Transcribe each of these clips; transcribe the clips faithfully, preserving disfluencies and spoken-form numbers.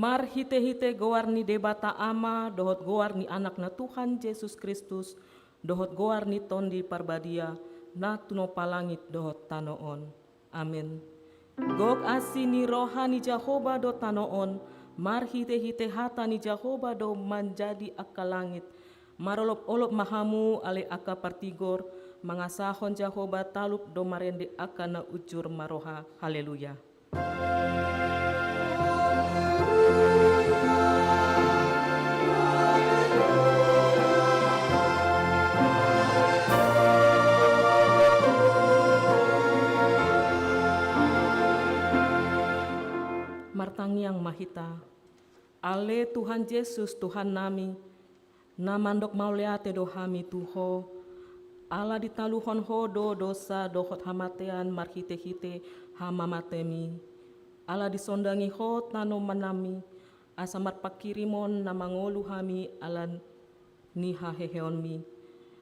Marhite-hite goar ni Debata Ama, dohot goar ni Anakna Tuhan Jesus Kristus, dohot goar ni Tondi Parbadia, na tinompa langit dohot tano on. Amen. Gok asi ni roha ni Jahowa do tano on, marhite-hite hata ni Jahowa do manjadi angka langit, marolop-olop ma hamu ale angka partigor, mangasahon Jahowa talup do marende angka na unjur maroha. Haleluya. Martangiang ma hita. Ale Tuhan Jesus, Tuhannami, na mandok mauliate do hami tu Ho, ala ditaluhon Ho do dosa dohot hamatean marhite-hite hamamatemi, ala disondangi Ho tanomanami, asa marpanghirimon na mangolu hami ala ni haheheonmi.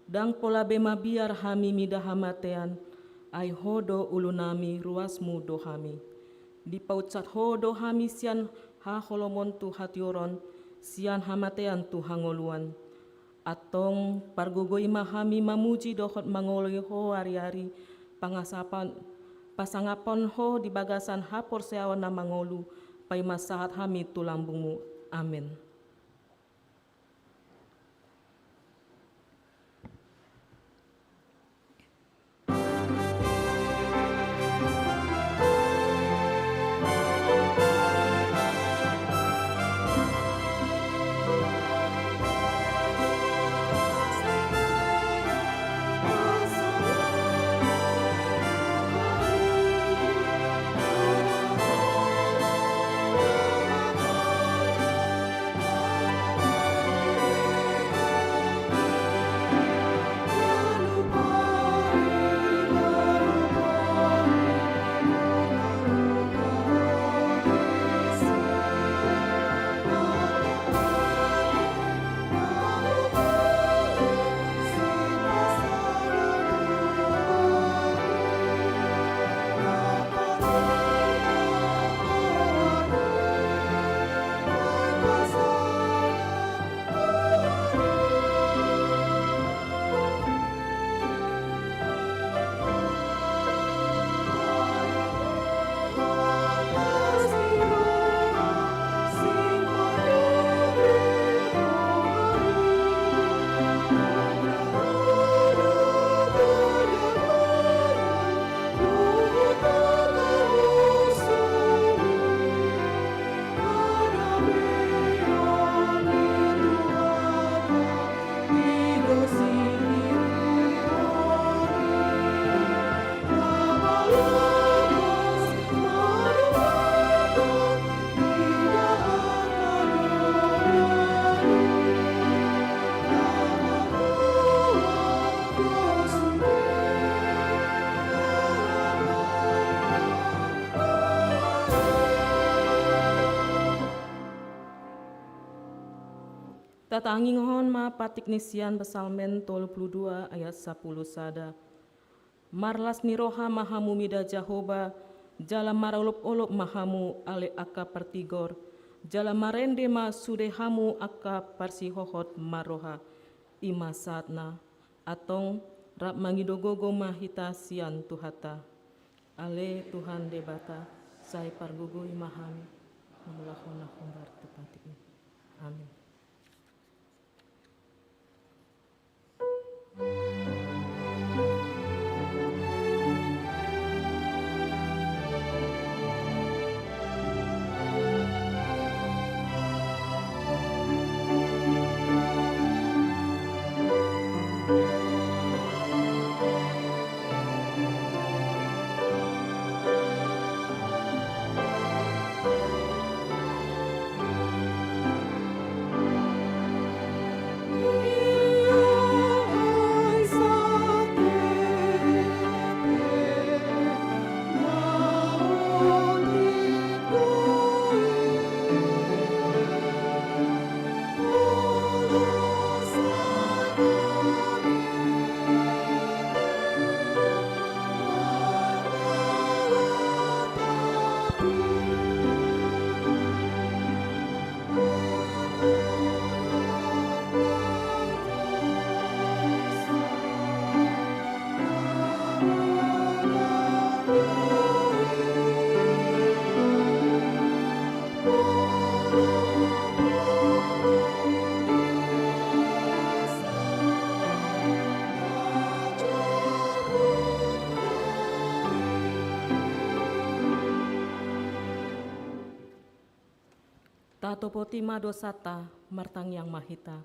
Ndang pola be mabiar hami mida hamatean, ai Ho do ulunami, ruasmu do hami. Dipaunsat Ho do hami sian haholomon tu hatioron, sian hamatean tu hangoluan. Antong pargogoi ma hami mamuji dohot mangoloi Ho ari-ari, pangasapon, pasangaphon Ho di bagasan haporseaon na mangolu, paima sahat hami tu lambungmu. Amen. Tatangihon ma patik ni sian Psalmen tolu pulu dua ayat sampulu sada. Marlas ni roha ma hamu mida Jahowa, jala marolop-olop ma hamu ale angka partigor, jala marende ma sude hamu angka parsihohot marroha. I ma sahatna. Antong rap mangido gogo ma hita sian Tuhanta. Ale Tuhan Debata, sai pargogoi ma hami, mangulahon na hombar tu patik i. Amin. Atopoti ma dosanta, martangiang ma hita.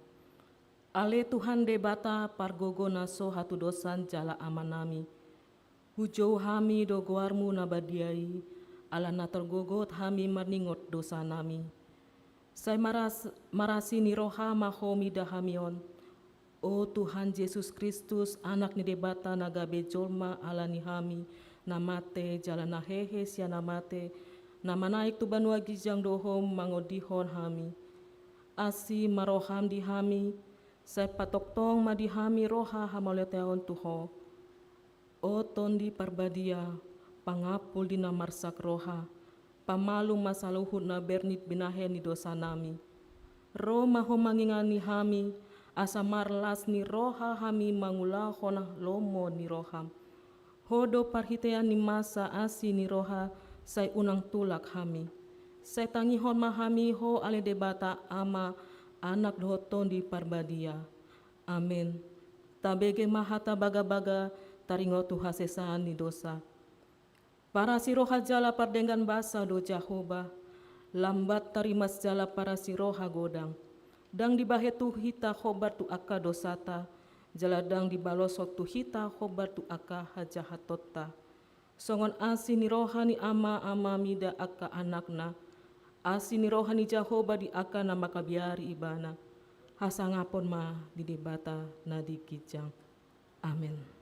Ale Tuhan Debata, pargogo na so hatudosan jala Amanami, hujou hami do goarMu na badia i, ala na targogot hami marningot dosanami. Sai maras-, marasi ni roha ma Ho mida hami on. O Tuhan Jesus Kristus, Anak ni Debata na gabe jolma ala ni hami, na mate jala na hehe sian na mate, na manaek tu banua ginjang do Ho mangondihon hami. Asi ma rohaM di hami, sai patongtong ma di hami roha hamauliateon tu Ho. O Tondi Parbadia, pangampul di na marsak roha, pamalum ma saluhut na bernit binahen ni dosanami. Ro ma Ho mangingani hami, asa marlas ni roha hami mangulahon lomo ni rohaM. Ho do parhitean ni masa asi ni roha, sai unang tulak hami. Sai tangihon ma hami Ho ale Debata Ama, Anak dohot Tondi Parbadia. Amen. Tabege ma hata bagabaga taringot tu hasesaan ni dosa. Parasi roha jala pardenggan basa do Jahowa, lambat tarimas jala parasi roha godang. Ndang dibahen tu hita hombar tu angka dosanta, jala ndang dibaloshon tu hita hombar tu angka hajahatonta. Songon asi ni roha ni ama-ama mida angka anakna, asi ni roha ni Jahowa di angka na mangkabiari ibana. Hasangapon ma di Debata na di ginjang. Amen.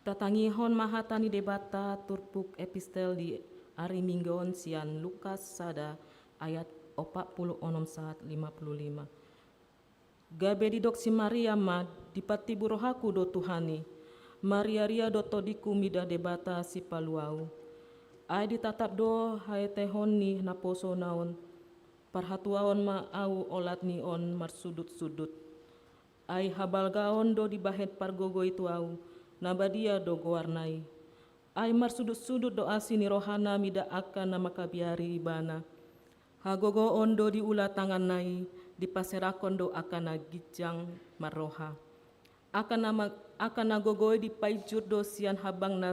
Tatangihon ma hata ni Debata turpuk epistel di ari Minggu on sian Lukas sada ayat opat pulu onom sahat lima pulu lima. Gabe didok si Maria ma, dipantibu rohaku do Tuhan i, mariaria do tondingku mida Debata Sipalu au. Ai ditatap do haetehon ni naposona on, parhatuaon ma au olat ni on marsundut-sundut. Ai habalgaon do dibahen pargogoi tu au, na badia do goarna i. Ai marsundut-sundut do asi ni rohana mida angka na mangkabiari ibana. Hagogoon do diula tanganna i, dipaserahkon do angka na ginjang marroha. Angka na ma-, angka na gogo i dipainjur do sian habang na,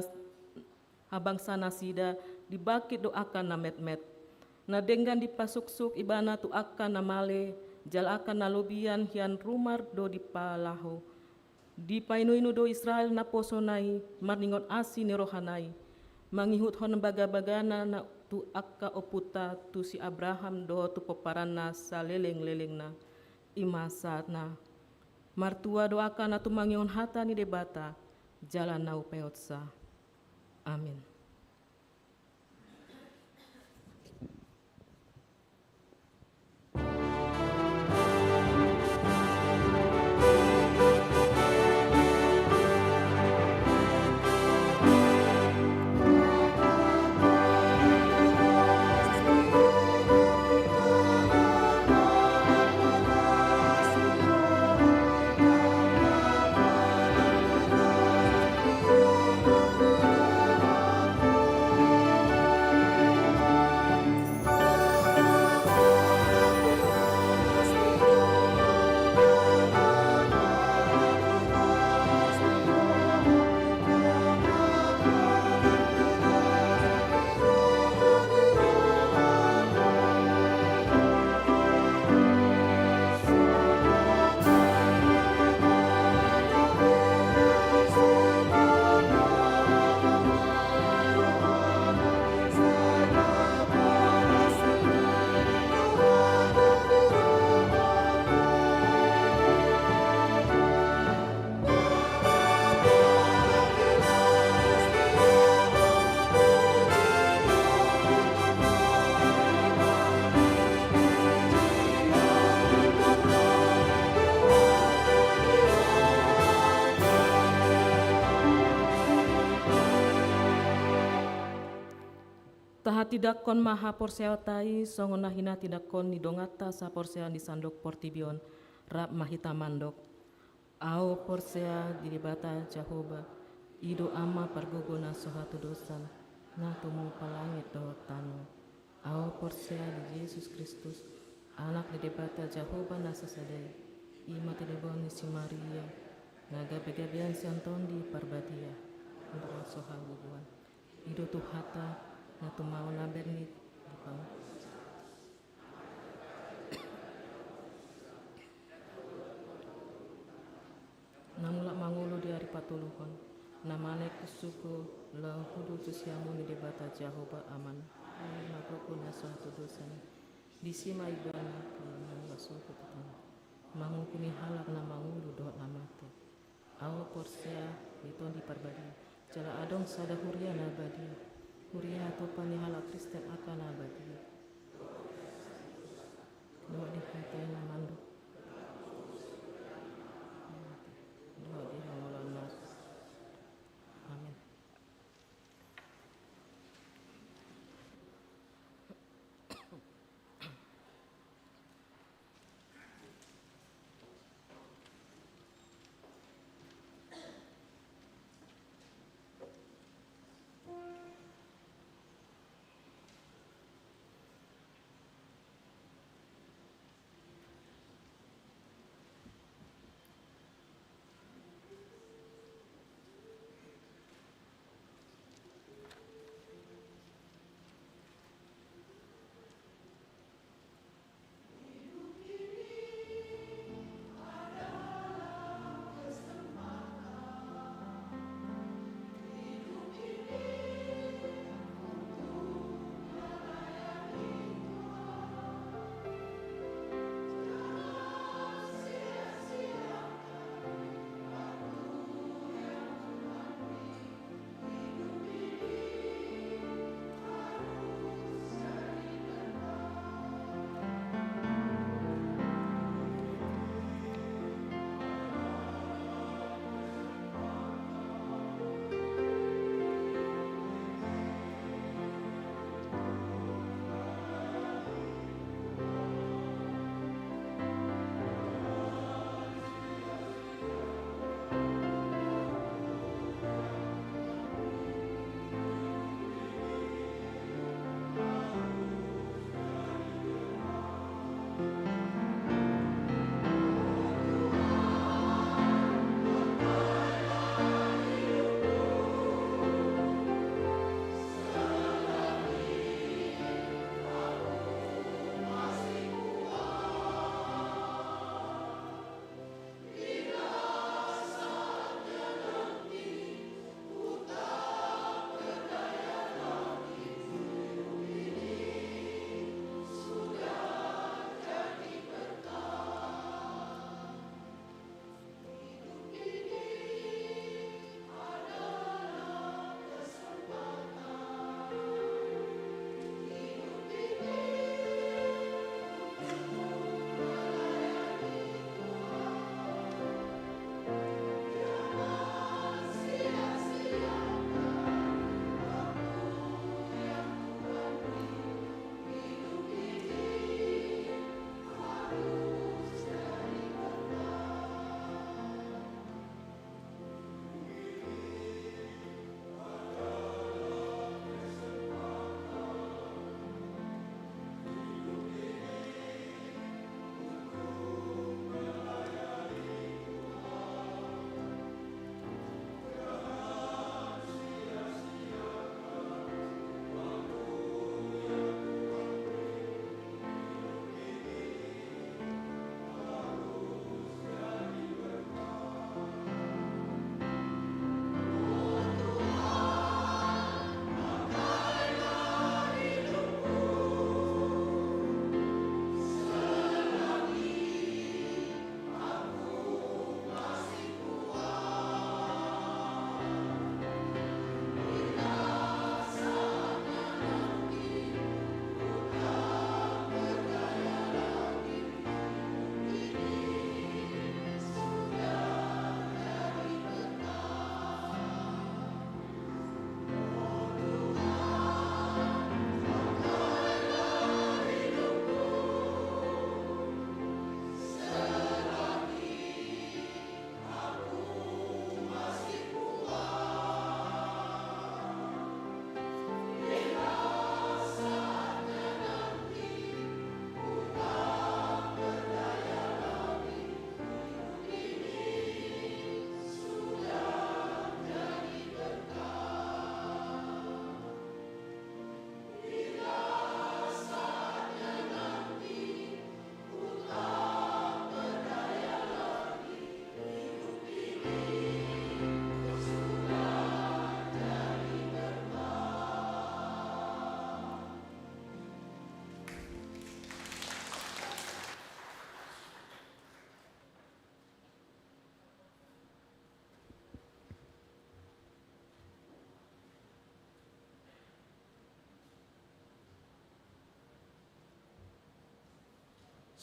habangsa nasida, dibangkit do angka na metmet. Na denggan dipasuksuk ibana tu angka na male, jala angka na lobian hian rumar do dipalaho. Dipainu-inu do Israel naposona i, marningot asi ni rohana i. Mangihuthon bagabagana na tu angka ompunta, tu si Abraham dohot tu pomparanna saleleng-lelengna. I ma sahatna. Martua do angka na tumangihon hata ni Debata, jala na umpeopsa. Amin. Hatindangkon ma haporseaonta i songon na hinatindangkon ni donganta saporseaon di sandok portibi on, rap ma hita mandok. Ahu porsea di Debata Jahowa, i do Ama pargogo na so hatodosan, na tumompa langit dohot tano. Ahu porsea di Jesus Kristus, Anak ni Debata Jahowa na sasada i, i ma tinodohon ni si Maria, na gabegabean sian Tondi Parbadia, ndang so hagogoan. I do Tuhanta, na tumao na berni di pang. Na mulak mangolu di ari patoluhon, na manek tu surgo, laho hundul tu siamun ni Debata Jahowa Amanta, i ma gogo na so hatodosan i. Disi ma ibana, na mulak surgo tu tano, manguhumi halak na mangolu dohot na mate. Ahu porsea di Tondi Parbadia, jala adong sada huria na badia, huria hatopan ni halak Kristen angka na badia. Dohot di hata i na mandok. Dohot di hangoluan na. Amin.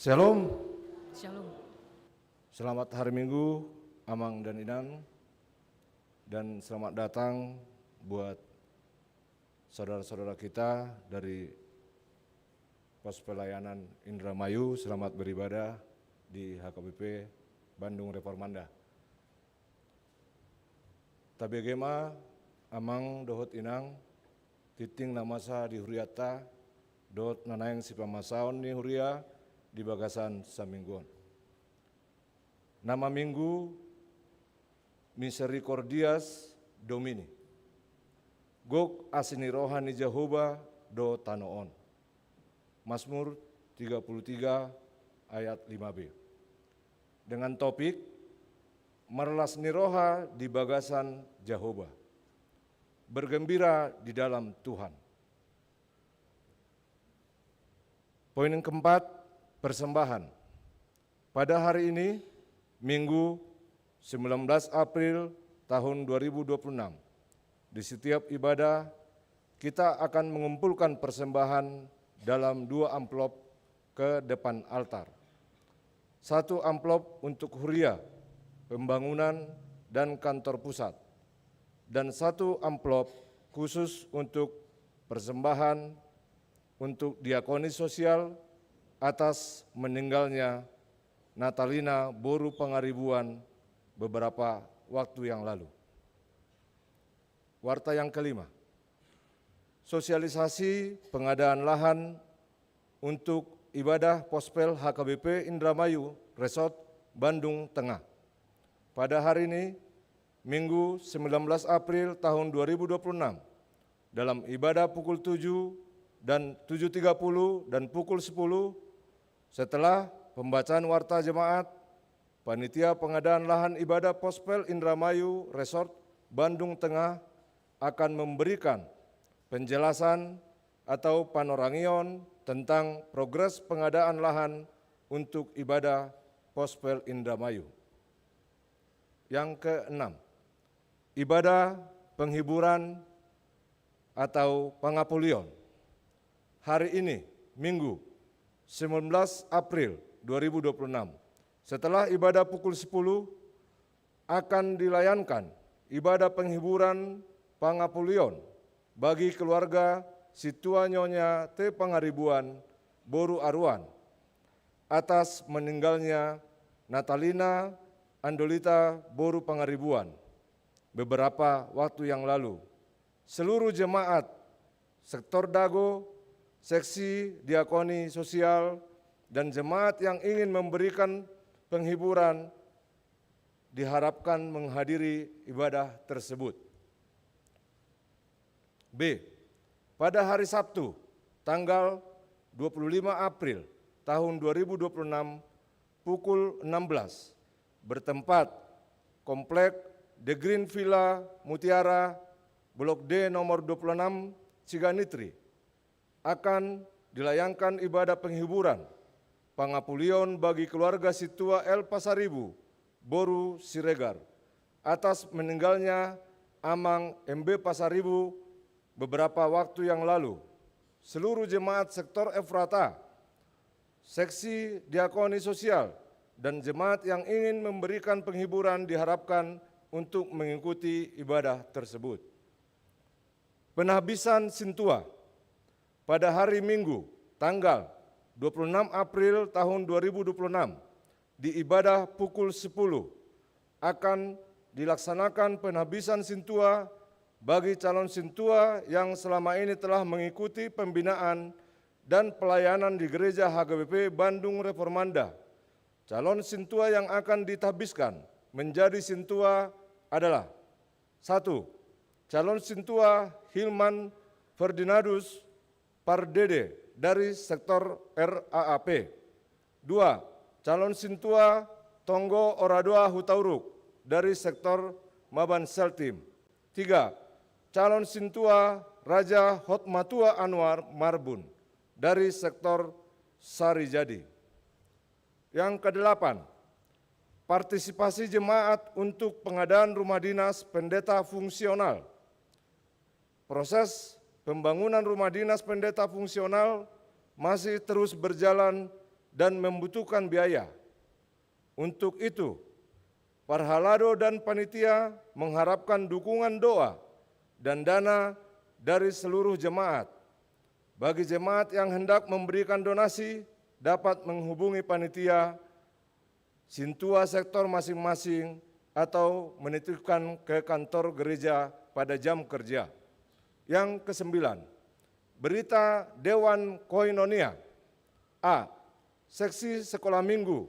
Shalom. Shalom. Selamat hari Minggu, Amang dan Inang, dan selamat datang buat saudara-saudara kita dari Pos Pelayanan Indramayu. Selamat beribadah di H K B P Bandung Reformanda. Tabege ma, Amang dohot Inang, tingting na masa di hurianta dohot na naeng sipamasaon ni huria di bagasan saminggu on. Nama Minggu, Misericordias Domini. Gok asi ni roha ni Jahowa do tano on. Mazmur tiga puluh tiga ayat lima b. Dengan topik, Marlas ni roha di bagasan Jahowa. Bergembira di dalam Tuhan. Poin yang keempat, persembahan. Pada hari ini, Minggu, sembilan belas April tahun dua ribu dua puluh enam, di setiap ibadah, kita akan mengumpulkan persembahan dalam dua amplop ke depan altar. Satu amplop untuk huria, pembangunan, dan kantor pusat, dan satu amplop khusus untuk persembahan untuk diakoni sosial atas meninggalnya Natalina boru Pangaribuan beberapa waktu yang lalu. Warta yang kelima, sosialisasi pengadaan lahan untuk ibadah Pospel H K B P Indramayu Resort Bandung Tengah. Pada hari ini, Minggu sembilan belas April tahun dua ribu dua puluh enam, dalam ibadah pukul tujuh dan tujuh tiga puluh dan pukul sepuluh, setelah pembacaan warta jemaat, panitia pengadaan lahan ibadah Pospel Indramayu Resort Bandung Tengah akan memberikan penjelasan atau panorangion tentang progres pengadaan lahan untuk ibadah Pospel Indramayu. Yang keenam, ibadah penghiburan atau pangapulion. Hari ini, Minggu, sembilan belas April dua ribu dua puluh enam, setelah ibadah pukul sepuluh, akan dilayankan ibadah penghiburan pangapulion bagi keluarga Sintua Nyonya T Pangaribuan boru Aruan atas meninggalnya Natalina Andolita boru Pangaribuan beberapa waktu yang lalu. Seluruh jemaat, sektor Dago, seksi diakoni sosial, dan jemaat yang ingin memberikan penghiburan diharapkan menghadiri ibadah tersebut. B. Pada hari Sabtu, tanggal dua puluh lima April tahun dua ribu dua puluh enam, pukul enam belas, bertempat Komplek The Green Villa Mutiara, Blok D nomor dua puluh enam, Ciganitri, akan dilayangkan ibadah penghiburan pangapulion bagi keluarga Sintua L Pasaribu boru Siregar atas meninggalnya Amang M B Pasaribu beberapa waktu yang lalu. Seluruh jemaat sektor Efrata, seksi diakoni sosial, dan jemaat yang ingin memberikan penghiburan diharapkan untuk mengikuti ibadah tersebut. Penahbisan sintua pada hari Minggu, tanggal dua puluh enam April tahun dua ribu dua puluh enam, di ibadah pukul sepuluh, akan dilaksanakan penahbisan sintua bagi calon sintua yang selama ini telah mengikuti pembinaan dan pelayanan di Gereja H K B P Bandung Reformanda. Calon sintua yang akan ditahbiskan menjadi sintua adalah: satu, calon sintua Hilman Ferdinandus Pardede dari sektor R A A P. Dua, calon sintua Tonggo Oradoa Hutauruk dari sektor Maban Seltim. Tiga, calon sintua Raja Hotmatua Anwar Marbun dari sektor Sarijadi. Yang kedelapan, partisipasi jemaat untuk pengadaan rumah dinas pendeta fungsional. Proses pembangunan rumah dinas pendeta fungsional masih terus berjalan dan membutuhkan biaya. Untuk itu, parhalado dan panitia mengharapkan dukungan doa dan dana dari seluruh jemaat. Bagi jemaat yang hendak memberikan donasi, dapat menghubungi panitia sintua sektor masing-masing atau menitipkan ke kantor gereja pada jam kerja. Yang kesembilan, berita Dewan Koinonia. A. Seksi Sekolah Minggu.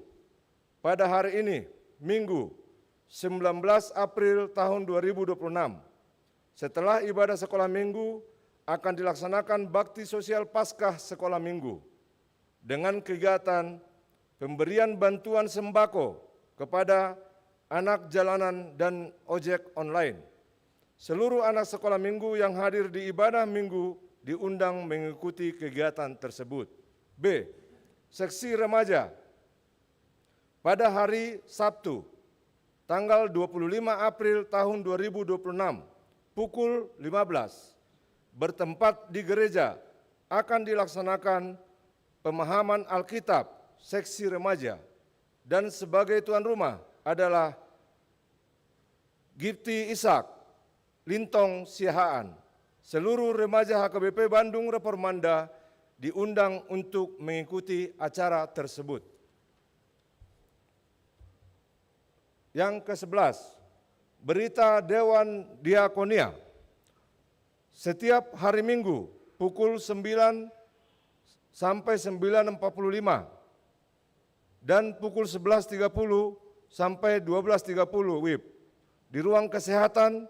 Pada hari ini, Minggu, sembilan belas April tahun dua ribu dua puluh enam, setelah ibadah Sekolah Minggu, akan dilaksanakan bakti sosial Paskah Sekolah Minggu dengan kegiatan pemberian bantuan sembako kepada anak jalanan dan ojek online. Seluruh anak sekolah minggu yang hadir di ibadah minggu diundang mengikuti kegiatan tersebut. B. Seksi remaja. Pada hari Sabtu, tanggal dua puluh lima April tahun dua ribu dua puluh enam, pukul lima belas, bertempat di gereja, akan dilaksanakan pemahaman Alkitab seksi remaja, dan sebagai tuan rumah adalah Gifty Ishak, Lintong Siahaan. Seluruh remaja H K B P Bandung Reformanda diundang untuk mengikuti acara tersebut. Yang kesebelas, berita Dewan Diakonia. Setiap hari Minggu pukul sembilan sampai sembilan empat puluh lima dan pukul sebelas tiga puluh sampai dua belas tiga puluh W I B, di ruang kesehatan,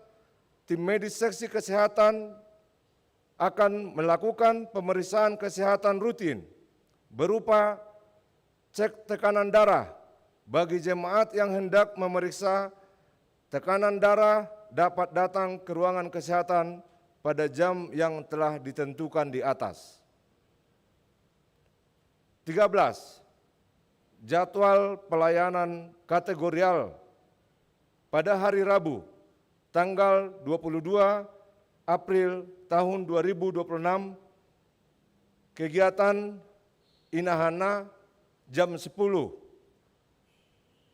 tim medis seksi kesehatan akan melakukan pemeriksaan kesehatan rutin berupa cek tekanan darah. Bagi jemaat yang hendak memeriksa tekanan darah, dapat datang ke ruangan kesehatan pada jam yang telah ditentukan di atas. Tiga belas, jadwal pelayanan kategorial pada hari Rabu, tanggal dua puluh dua April tahun dua ribu dua puluh enam, kegiatan inahanna jam sepuluh.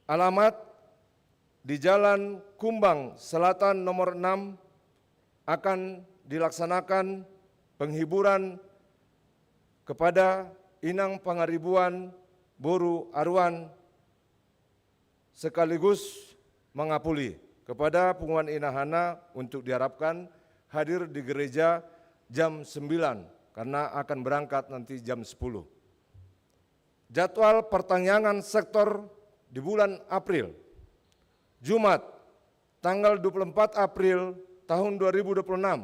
Alamat di Jalan Kumbang Selatan nomor enam, akan dilaksanakan penghiburan kepada Inang Pangaribuan Boru Aruan sekaligus mangapuli kepada punguan inahanna untuk diharapkan hadir di gereja jam sembilan karena akan berangkat nanti jam sepuluh. Jadwal pertangiangan sektor di bulan April. Jumat, tanggal dua puluh empat April tahun dua ribu dua puluh enam,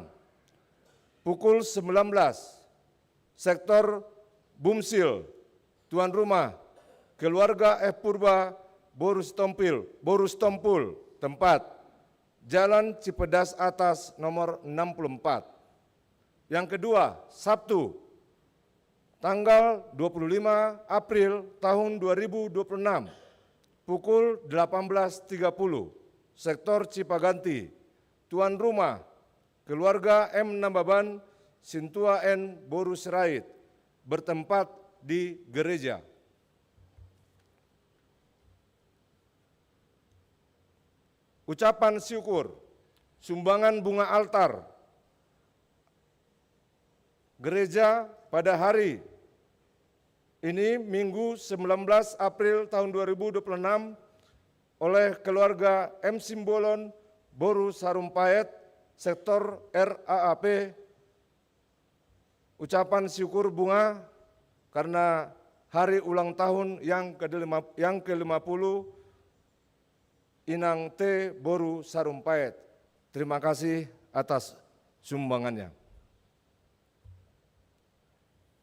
pukul sembilan belas, sektor Bumsil, tuan rumah, keluarga F Purba, Boru Sitompil, Boru Sitompul, tempat, Jalan Cipedas Atas nomor enam puluh empat. Yang kedua, Sabtu, tanggal dua puluh lima April tahun dua ribu dua puluh enam, pukul delapan belas tiga puluh, sektor Cipaganti, tuan rumah, keluarga M Nambaban, sintua N Boru Sirait, bertempat di gereja. Ucapan syukur, sumbangan bunga altar gereja pada hari ini, Minggu, sembilan belas April tahun dua ribu dua puluh enam, oleh keluarga M Simbolon, Boru Sarumpaet, sektor R A A P, ucapan syukur bunga karena hari ulang tahun yang ke-, yang kelima puluh Inang T Boru Sarumpaet. Terima kasih atas sumbangannya.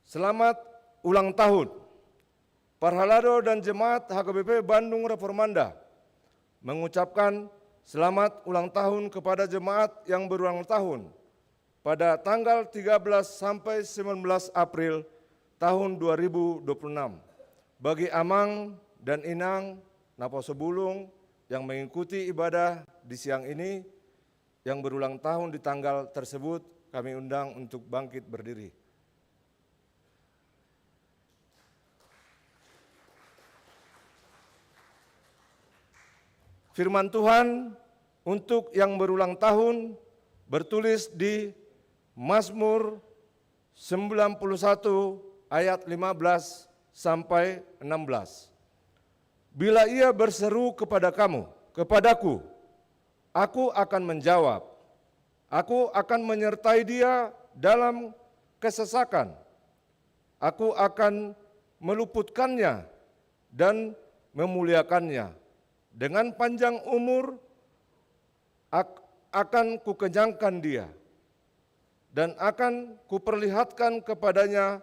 Selamat ulang tahun. Parhalado dan jemaat H K B P Bandung Reformanda mengucapkan selamat ulang tahun kepada jemaat yang berulang tahun pada tanggal tiga belas sampai sembilan belas April tahun dua ribu dua puluh enam. Bagi amang dan inang naposo bulung yang mengikuti ibadah di siang ini, yang berulang tahun di tanggal tersebut, kami undang untuk bangkit berdiri. Firman Tuhan untuk yang berulang tahun bertulis di Mazmur sembilan puluh satu ayat lima belas sampai enam belas. Bila ia berseru kepada kamu, kepadaku, aku akan menjawab. Aku akan menyertai dia dalam kesesakan. Aku akan meluputkannya dan memuliakannya. Dengan panjang umur ak-, akan kukenyangkan dia, dan akan kuperlihatkan kepadanya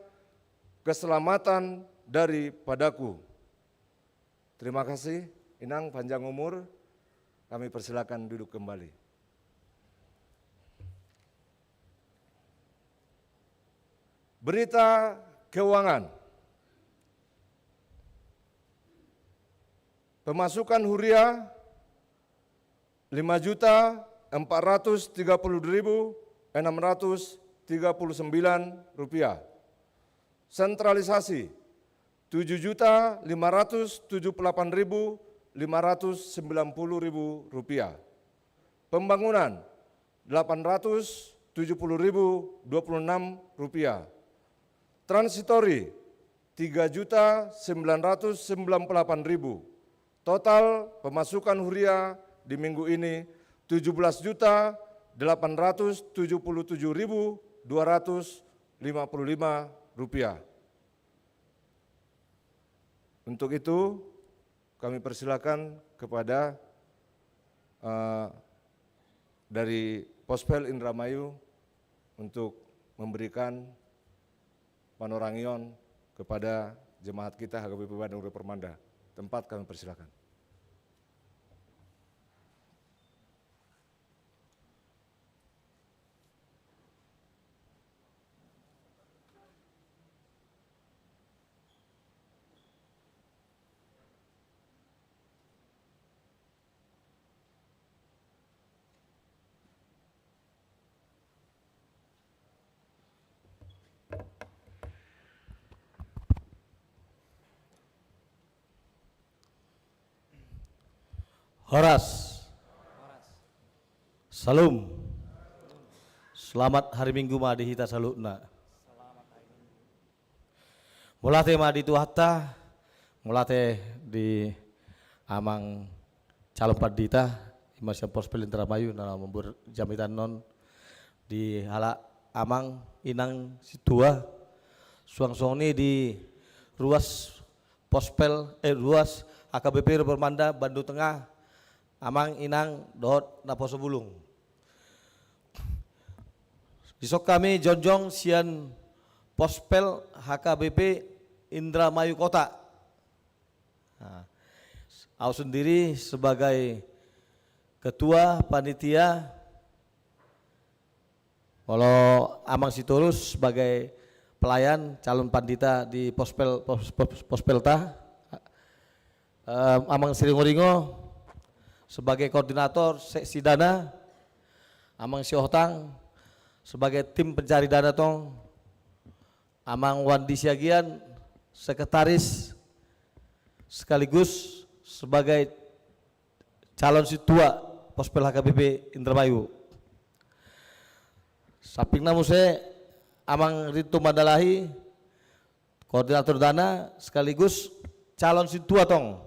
keselamatan daripadaku. Terima kasih, Inang, panjang umur. Kami persilakan duduk kembali. Berita keuangan. Pemasukan huria lima juta empat ratus tiga puluh ribu enam ratus tiga puluh sembilan rupiah. Sentralisasi tujuh juta lima ratus tujuh puluh delapan ribu lima ratus sembilan puluh ribu rupiah. Pembangunan delapan ratus tujuh puluh ribu dua puluh enam rupiah. Transitori tiga juta sembilan ratus sembilan puluh delapan ribu. Total pemasukan huria di minggu ini tujuh belas juta delapan ratus tujuh puluh tujuh ribu dua ratus lima puluh lima rupiah. Untuk itu, kami persilakan kepada, eh, dari Pospel Indramayu untuk memberikan panorangion kepada jemaat kita H K B P Bandung Raya Permanda. Tempat kami persilakan. Horas. Salam. Selamat hari Minggu ma di hita saluhutna. Mauliate ma di Tuhanta, mauliate di amang calon pandita, ima sian Pospel Indramayu na mambuat jamitan on, di halak amang inang sintua, suang songon i di ruas Pospel, eh, ruas H K B P Raya Permanda Bandung Tengah, amang inang dohot naposo bulung. Dison hami jongjong sian Pospel H K B P Indramayu Kota. Nah, au sendiri sebagai ketua panitia, molo amang Sitorus sebagai pelayan calon pandita di Pospel, Pos-, Pos-, Pospelta. Em, amang Siringoringo sebagai koordinator seksi dana, amang Sihohotang sebagai tim pencari dana tong, amang Wandi Siagian sekretaris sekaligus sebagai calon sintua Pospel H K B P Indramayu. Sampingna muse amang Rinto Mandalahi, koordinator dana sekaligus calon sintua tong.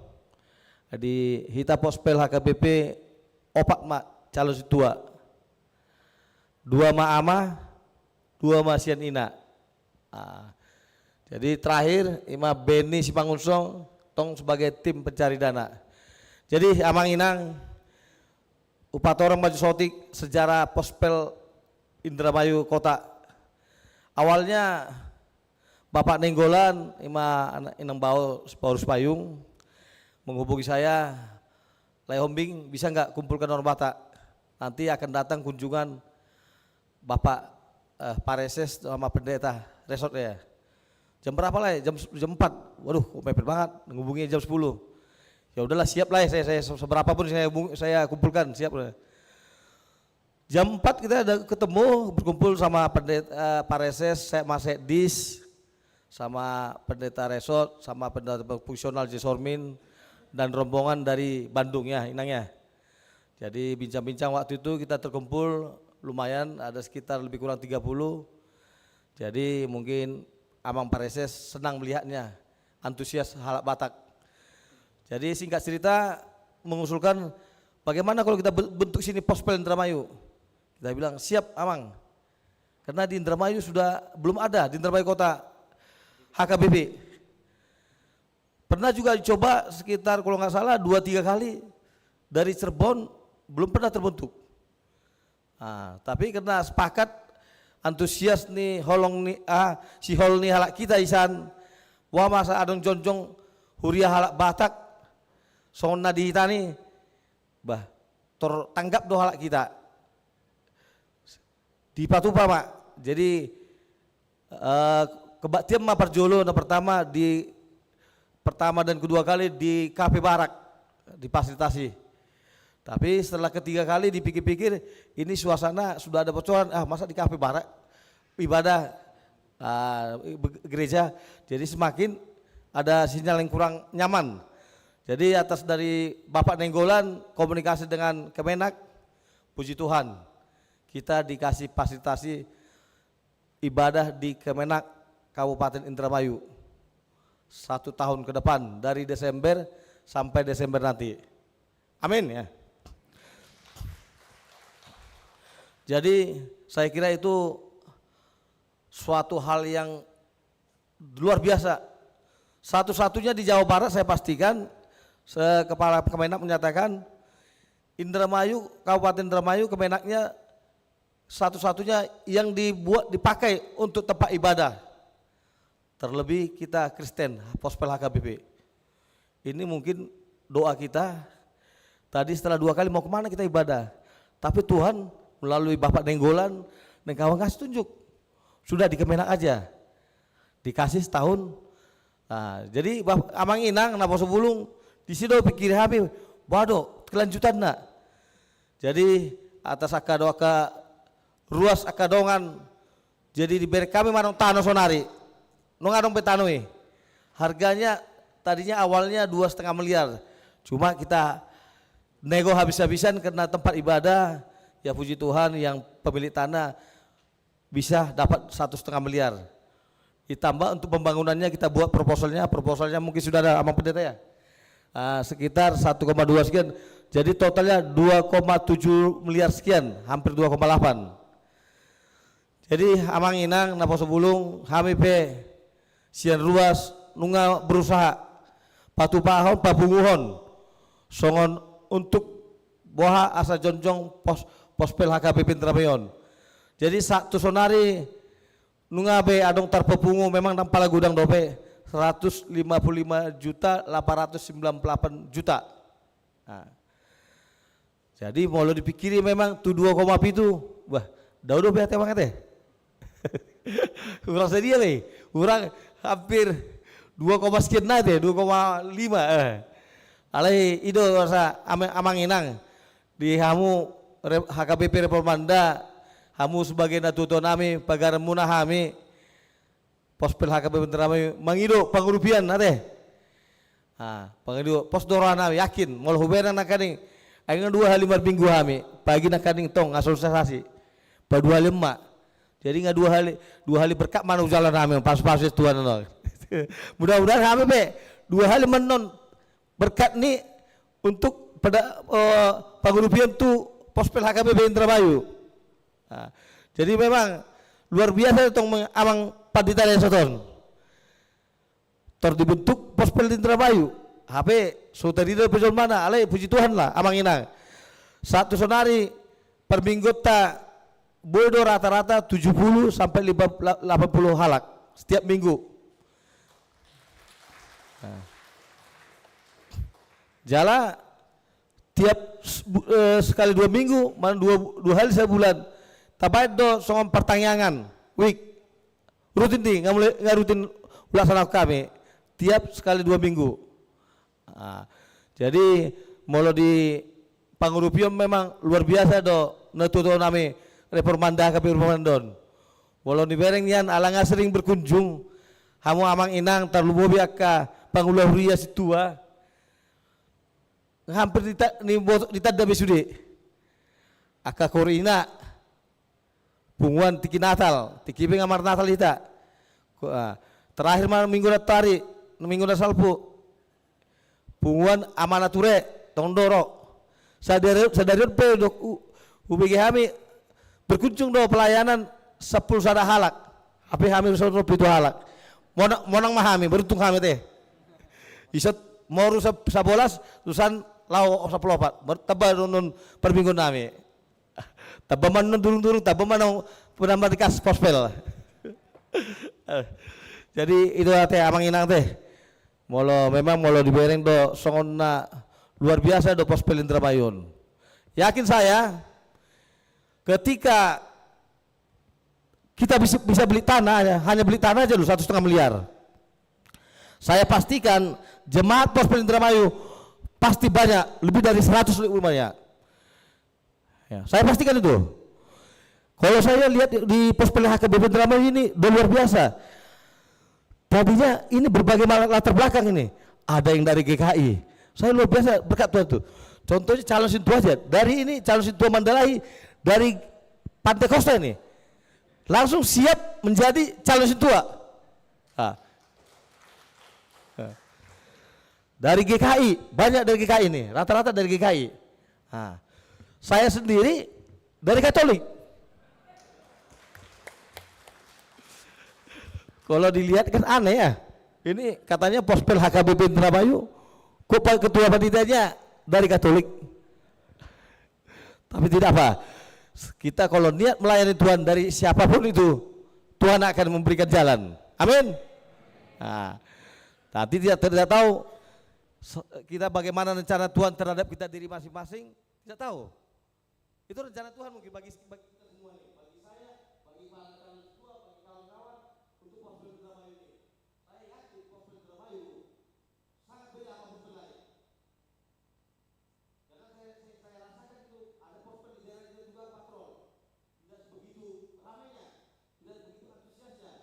Jadi hita Pospel H K B P opat ma calon sintua. Dua ma ama, dua ma sian ina. Ah, jadi terakhir ima Benny Simangunsong tong sebagai tim pencari dana. Jadi amang inang, hupatorang ma jo saotik sejarah Pospel Indramayu Kota. Awalnya Bapak Nainggolan, ima anak inang bao Sipaurus Payung, menghubungi saya, "Lae Hombing, bisa nggak kumpulkan orang Batak? Nanti akan datang kunjungan Bapak, eh, Pareses sama pendeta resort ya." "Jam berapa, Lae?" "Jam, jam empat." "Waduh, kok mepet banget, ngubungi jam sepuluh." "Ya udahlah, siap, Lae, saya, saya seberapa pun saya hubung-, saya kumpulkan, siap, Lae." Jam empat kita ada ketemu, berkumpul sama pendeta, eh, Pareses, sama Sekdis, sama pendeta resort, sama pendeta fungsional Jesormin, dan rombongan dari Bandung ya, Inang ya. Jadi bincang-bincang waktu itu kita terkumpul lumayan, ada sekitar lebih kurang tiga puluh. Jadi mungkin Amang Pareses senang melihatnya, antusias halak Batak. Jadi singkat cerita, mengusulkan bagaimana kalau kita be-, bentuk sini Pospel Indramayu. Kita bilang, "Siap, Amang." Karena di Indramayu sudah belum ada, di Indramayu Kota, H K B P. Pernah juga dicoba sekitar, kalau nggak salah, dua tiga kali dari Cirebon, belum pernah terbentuk. Nah, tapi karena sepakat, antusias ni holong ni, ah, sihol ni halak kita isan, wa masa adong jongjong huria halak Batak, songon na di hita ni, bah, tor tanggap do halak kita. Dipatupa ma. Jadi, eh, kebaktian ma parjolo, na pertama di, pertama dan kedua kali di Kafe Barak, difasilitasi. Tapi setelah ketiga kali dipikir-pikir, ini suasana sudah ada bocoran, ah, masa di Kafe Barak ibadah, ah, be-, gereja, jadi semakin ada sinyal yang kurang nyaman. Jadi atas dari Bapak Nainggolan, komunikasi dengan Kemenak, puji Tuhan, kita dikasih fasilitasi ibadah di Kemenak Kabupaten Indramayu satu tahun ke depan, dari Desember sampai Desember nanti. Amin ya. Jadi saya kira itu suatu hal yang luar biasa. Satu-satunya di Jawa Barat, saya pastikan, se-, Kepala Kemenak menyatakan, Indramayu, Kabupaten Indramayu, Kemenaknya satu-satunya yang dibuat, dipakai untuk tempat ibadah. Terlebih kita Kristen, Pospel H K B P. Ini mungkin doa kita, tadi setelah dua kali, mau kemana kita ibadah? Tapi Tuhan melalui Bapak Nainggolan, Nainggolan kasih tunjuk. Sudah di Kemenak aja. Dikasih setahun. Nah, jadi Bap-, Amang Inang, naposobulung, disi do pikiri hami, boha do kelanjutanna. Jadi atas angka do, angka ruas angka dongan, jadi dibereng hami ma adong tano sonari. Nunga adong be tano i. Harganya tadinya awalnya dua setengah miliar. Cuma kita nego habis-habisan karena tempat ibadah, ya puji Tuhan yang pemilik tanah bisa dapat satu setengah miliar. Ditambah untuk pembangunannya kita buat proposalnya, proposalnya mungkin sudah ada Amang Pendeta ya? Ah, sekitar satu koma dua sekian, jadi totalnya dua koma tujuh miliar sekian, hampir dua koma delapan. Jadi Amang Inang, naposobulung, hami pe sian ruas nunga berusaha patupahon, papunguhon, songon untuk boha asa jongjong pos-, Pospel H K B P Indramayu on. Jadi sa-, tu sonari nunga be adong tarpapungu, memang ndang pala godang dope, seratus lima puluh lima juta delapan ratus sembilan puluh delapan juta. Nah. Jadi molo dipikiri memang tu dua koma pitu, bah, dao dope ate, Amang, ate. Kurang sadia be, kurang hampir dua koma sekian na ate, dua koma lima, eh. Alai i do rasa Amang, Amang Inang, di hamu re-, H K B P Reformanda, hamu sebagai natuatuanami, pagaranmuna hami, Pospel H K B P Indramayu mangido pangurupion ate. Ah, pangido, pos do rohanami, yakin, molo hubereng nangkaning, ai nga dua hali marminggu hami, pagi nangkaning tong, nga sosialisasi. Padua hali ma. Jadi nga dua hali, dua hali berkat ma na hujalo hami, pasupasu Tuhan on. Mudah-mudahan hami pe dua hali ma annon berkat ni untuk pada, eh, pangurupion tu Pospel H K B P Indramayu. Nah, jadi memang luar biasa tong meng-, Amang Pandita Desa on. Tor dibentuk Pospel di Indramayu. Hape so tarida pe jolmana, alai puji Tuhan lah, Amang Inang. Sahat tu sonari parmingguonta boi do rata-rata tujuh puluh sampai lima, la-, delapan puluh halak setiap minggu. Nah. Jala tiap s-, bu-, eh, sekali dua minggu, manang dua, dua hali sabulan, tabaen do songon partangiangan, week. Rutin di, nga mulai, nga rutin ulaksanaon hami. Tiap sekali dua minggu. Ah, jadi molo di pangurupion memang luar biasa do natuatuanami Reformanda, H K B P Reformanda on. Molo dibereng nian ala nga sering berkunjung, hamu Amang Inang, tarlumobi angka pangula huria sintua. hampir dita-, ni-, ditanda be sude. Angka korina, punguan tingki Natal, tingki pe nga marnatal hita. Ko-, ah, terakhir ma minggu na tari, minggu na salpu. Punguan amana ture, tong do ro. Sadari, sadari on pe dok hu-, hubege hami berkunjung do pelayanan sampulu sada halak. Hape hami rusan ro pitu halak. Monang, monang ma hami, beruntung hami te. Isat moru sa-, sabolas, rusan laho sampulu opat. Ber-, tamba do non permingguan nami. Tamba ma non durung-durung, tamba ma non penambah di kas pospel. Jadi itu ate amang inang te. Molo memang molo dibereng do songon na luar biasa do pospel Indramayu on. Yakin saya, ketika kita bisa, bisa beli tanah, ya, hanya beli tanah aja dulu satu setengah miliar. Saya pastikan jemaat pospel Indramayu pasti banyak, lebih dari seratus lebih banyak. Ya, saya pastikan itu. Kalau saya lihat di, di pospel H K B P Indramayu ini udah luar biasa. Tadinya ini berbagai macam latar belakang ini. Ada yang dari G K I. Saya luar biasa berkat Tuhan tuh. Contohnya calon sintua aja. Dari ini calon sintua Mandalahi, dari Pantai Kosta ini. Langsung siap menjadi calon sintua. Ah. Ah. Dari G K I, banyak dari G K I ini, rata-rata dari G K I. Nah, saya sendiri dari Katolik. Kalau dilihat kan aneh ya. Ini katanya pospel H K B P Indramayu, kok pa-, ketua panitianya dari Katolik. Tapi tidak apa. Kita kalau niat melayani Tuhan dari siapapun itu, Tuhan akan memberikan jalan. Amin. Nah, nanti tidak, tidak tahu se-, kita bagaimana rencana Tuhan terhadap kita diri masing-masing, tidak tahu. Itu rencana Tuhan mungkin bagi, bagi kita semua nih, bagi saya, bagi para calon ketua, bagi kawan-kawan, untuk pospel Indramayu ini. Saya yakin pospel Indramayu sangat beda sama pospel lain. Karena saya, saya, saya rasakan itu ada pospel di daerah kita juga patrol. Tidak sebegitu ramainya, tidak sebegitu antusiasnya.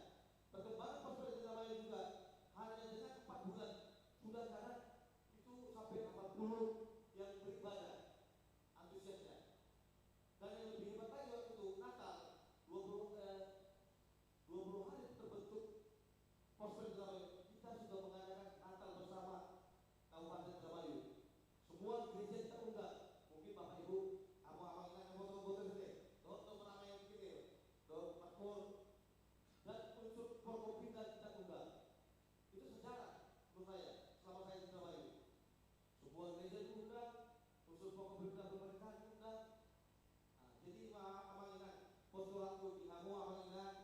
Perkembangan pospel Indramayu juga hanya dengan empat bulan sudah kadang itu sampai delapan puluh yang beribadah antusiasnya. Dan yang lebih hebat lagi waktu itu Natal, dua puluh, eh, dua puluh hari terbentuk pospel Indramayu, kita sudah mengadakan Natal bersama Kabupaten Indramayu. Semua gereja kita undang. Mungkin Bapak Ibu, abang-abang inang yang foto-foto sini, dohot teman-teman yang begini, dohot makmur, dan unsur Forkopimda kita undang. Itu sejarah menurut saya, selama saya di Indramayu. Semua gereja diundang, unsur Forkopimda pemerintahan diundang. Nah, jadi ma-, amang inang, postulatku di hamu amang inang,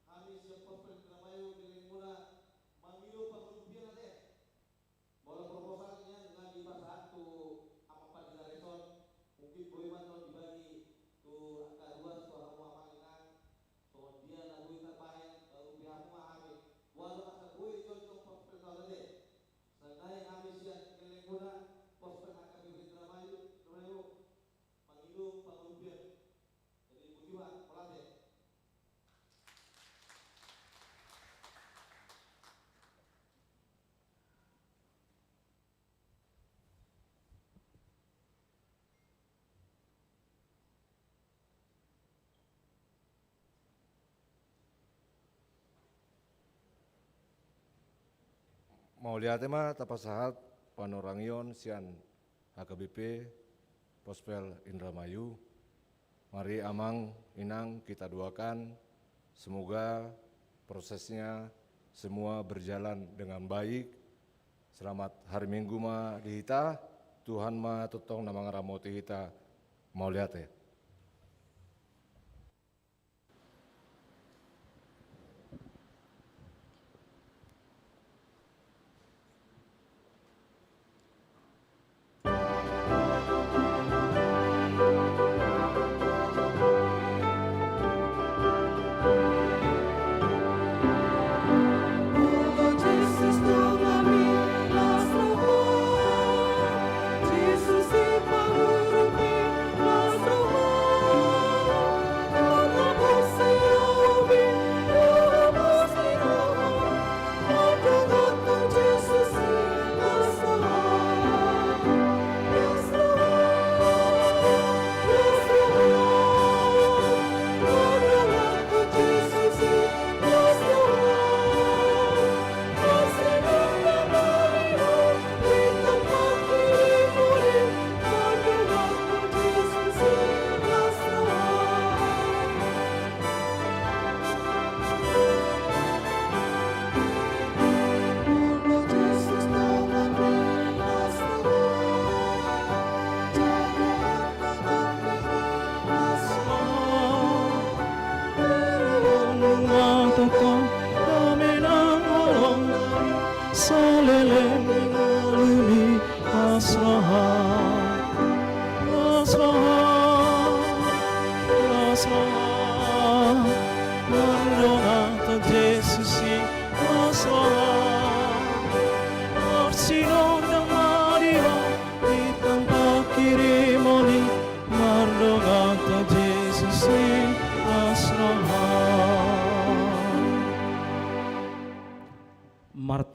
hami sian pospel Indramayu, geleng muna, mangido pangurupion ate. Molo proposal nian nga dipasahat tu amang pandilareson, mungkin boi ma tong dibagi tu angka ruas tu hamu amang inang, songon dia na boi tabaen, baru pe hamu ma hami. Boha do asa boi jongjong pospel taon ate. Sandai hami sian geleng muna, pospel H K B P Indramayu, Indramayu, mangido pangurupion. Jadi, botima, mauliate. Mauliate ma tapasahat panorangion sian H K B P Pospel Indramayu. Mari amang inang kita doakan, semoga prosesnya semua berjalan dengan baik. Selamat hari Minggu ma di hita, Tuhan ma tongtong na mangaramoti hita. Mauliate.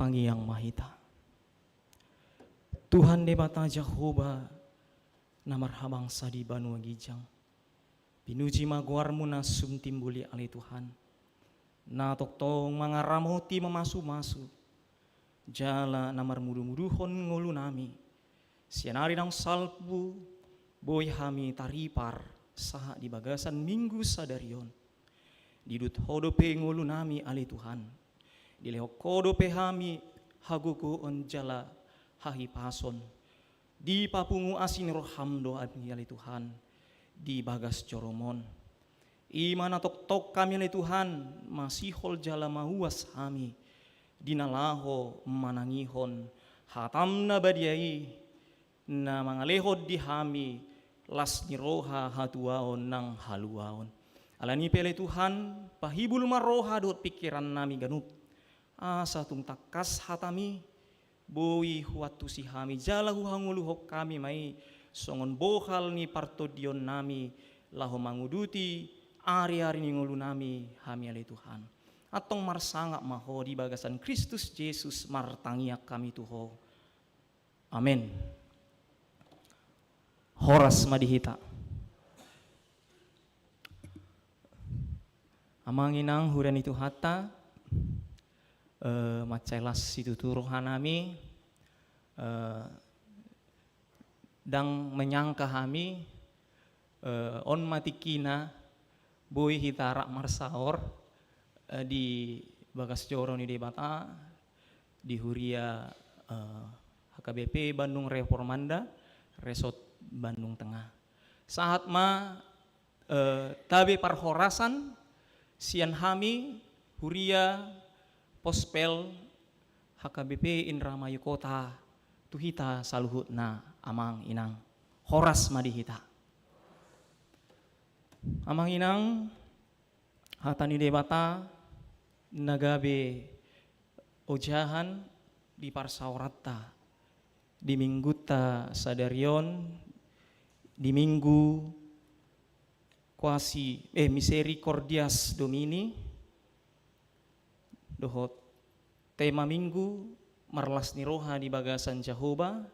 Tangiang ma hita. Tuhan Debata Jahowa, na marhabangsa di banua ginjang, pinuji ma goarmu na sumtimbul i ale Tuhan, na tongtong mangaramoti, mamasumasu, jala na marmudumuduhon ngolunami. Sian ari naung salpu, boi hami taripar sahat di bagasan Minggu sadari on. Diudut Ho dope ngolunami ale Tuhan. Dilehon Ho dope hami hagogoon jala hahipason. Dipapungu asi ni roham do hami ale Tuhan di bagas joroM on. I ma na tongtong hami ale Tuhan masihol jala mauas hami di na laho manangihon hatam na badia i, na mangalehon di hami las ni roha, hatuaon nang haluaon. Alani i pe ale Tuhan, pahibul ma roha dohot pingkirannami ganup, asa tung tangkas hataMi boi huantusi hami jala huhangoluhon hami ma i songon bohal ni partondionnami laho manguduti ariari ni ngolunami hami ale Tuhan. Antong marsangap ma Ho di bagasan Kristus Jesus martangiang hami tu Ho. Amen. Horas ma di hita. Amang inang huria ni Tuhanta, eh, mansai las situtu rohanami, eh, ndang menyangka hami, eh, on ma tingkina boi hita rap marsaor, eh, di bagas joro ni Debata, di huria, eh, H K B P Bandung Reformanda, Resort Bandung Tengah. Sahat ma, eh, tabe parhorasan sian hami huria Pospel H K B P Indramayu Kota tu hita saluhutna amang inang. Horas ma di hita. Amang inang, hata ni Debata na gabe ojahan di parsaoranta di minggunta sadari on, di Minggu Quasi, eh, Misericordias Domini, dohot tema Minggu, marlas ni roha di bagasan Jahowa.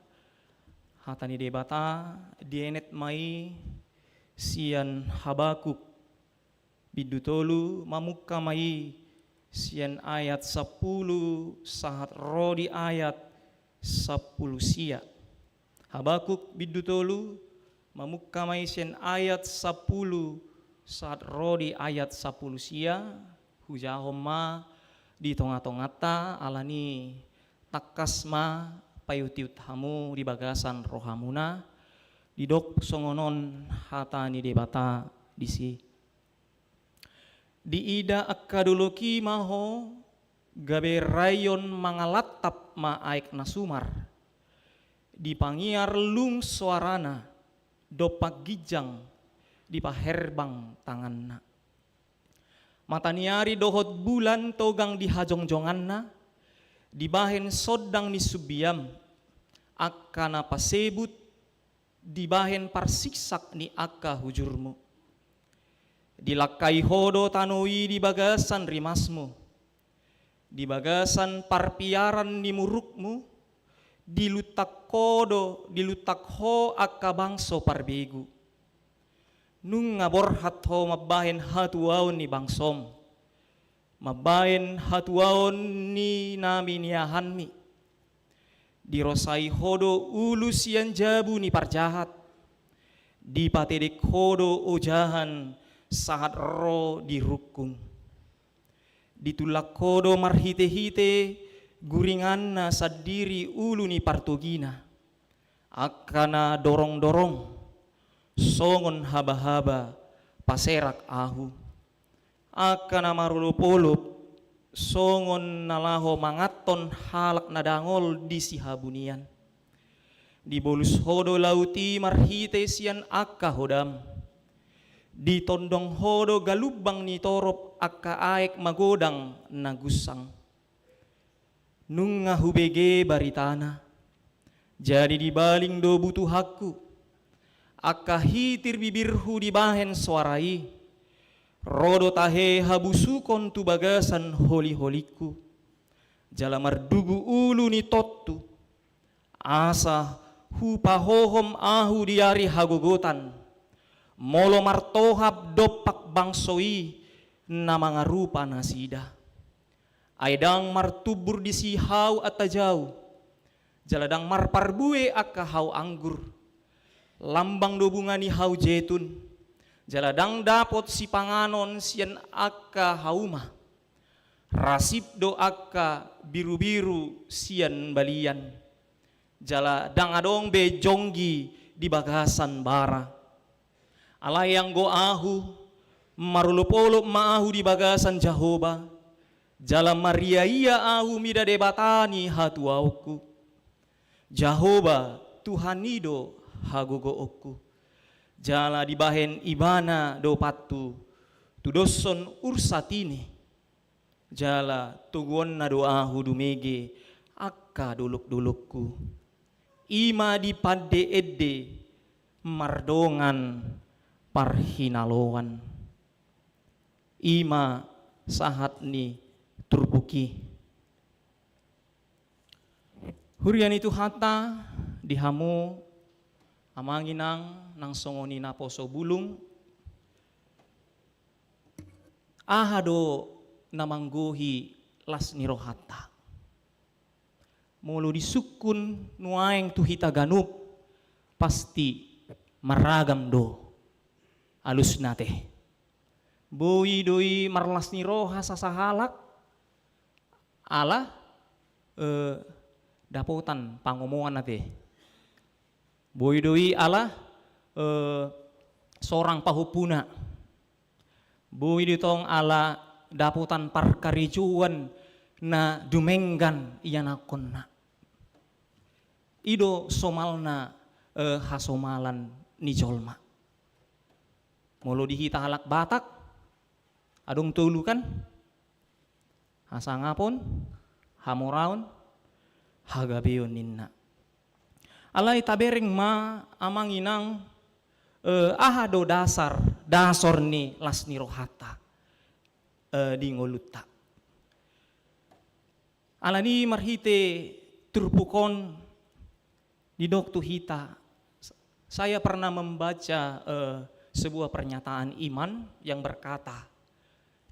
Hata ni Debata dienet ma i sian Habakuk bindu tolu, mamungka ma i sian ayat sampulu sahat ro di ayat sampulu sia. Habakuk bindu tolu, mamungka ma i sian ayat sampulu sahat ro di ayat sampulu sia. Hujahahon ma di tongatonganta, alani tangkas ma paihutihut hamu di bagasan rohamuna. Didok songon on hata ni Debata disi. Diida angka dolok i ma ho, gabe raion mangalantap ma aek na sumar. Dipangiar lung soarana, dompak ginjang dipaherbang tanganna. Mata ni ari dohot bulan togang di hajongjonganna, dibahen sondang ni sumbiam, angka na pasebut dibahen parsiksak ni angka hujurmu. Dilangkai ho do tano i di bagasan rimasmu, di bagasan parpiaran ni murukmu, diluntak ho do, diluntak ho angka bangso parbegu. Nunga borhat ho mambahen hatuaon ni bangsom, mambahen hatuaon ni na biniahanmi. Dirosai ho do ulu sian jabu ni parjahat, dipatedek ho do ojahan sahat ro di rungkung. Ditulak ho do marhitehite guringanna sandiri ulu ni partogina, angka na dorongdorong songon habahaba paserak ahu, angka na marolopolop songon na laho manganhon halak na dangol di sihabunian. Dibolus ho do laut i marhite sian angka hodam. Ditondong ho do galumbang ni torop angka aek magodang na gunsang. Nunga hubege baritana, jadi dibaling do butuhanku. Angka hitir bibirhu dibahen soara i, ro do tahe habusukon tu bagasan holiholingku. jala mardugu ulu ni tontu, asa hupahohom ahu di ari hagogotan, molo martohap dompak bangso i na mangarupa nasida. Ai ndang martumbur disi hau antajau, jala ndang marparbue angka hau anggur. Lambang do bunga ni hau jetun, jala ndang dapot sipanganon sian angka hauma. Rasip do angka birubiru sian balian, jala ndang adong be jonggi di bagasan bara. Alai anggo ahu, marolopolop ma ahu di bagasan Jahowa, jala mariaia ahu mida Debata ni hatuaonku. Jahowa, Tuhan i do hagogoonku, jala dibahen Ibana do pantu tudoshon ursat i. Jala toguonna do ahu dumege angka dolokdolokku. I ma dipandeende mardongan parhinaloan. I ma sahat ni turpuk i. Huria ni Tuhanta, di hamu amang inang nang songon i naposo bulung, aha do na manggohi las ni rohanta? Molo disungkun nuaeng tu hita ganup, pasti maragam do alusna ate. Boi do i marlas ni roha sasahalak, ala, eh, dapotan pangomoan ate. Boi do i ala, eh, sorang pahompuna. Boi do i tong ala dapotan parkarejoan na dumenggan ianakkonna. I do somalna, eh, hasomalan ni jolma. Molo di hita halak Batak, adong tolu kan? Hasangapon, hamoraon, hagabeon ninna. Alai tabereng ma amang inang, eh, aha do dasar, dasor ni las ni rohanta, eh, di ngolunta. Alani marhite turpuk on didok tu hita, saya pernah membaca, eh, sebuah pernyataan iman yang berkata,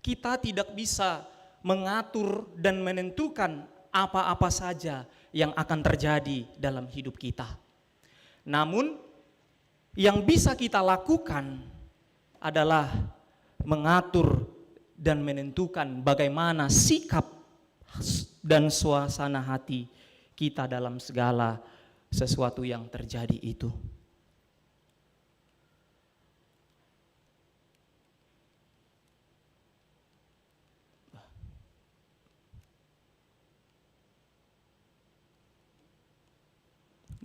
kita tidak bisa mengatur dan menentukan apa-apa saja yang akan terjadi dalam hidup kita. Namun, yang bisa kita lakukan adalah mengatur dan menentukan bagaimana sikap dan suasana hati kita dalam segala sesuatu yang terjadi itu.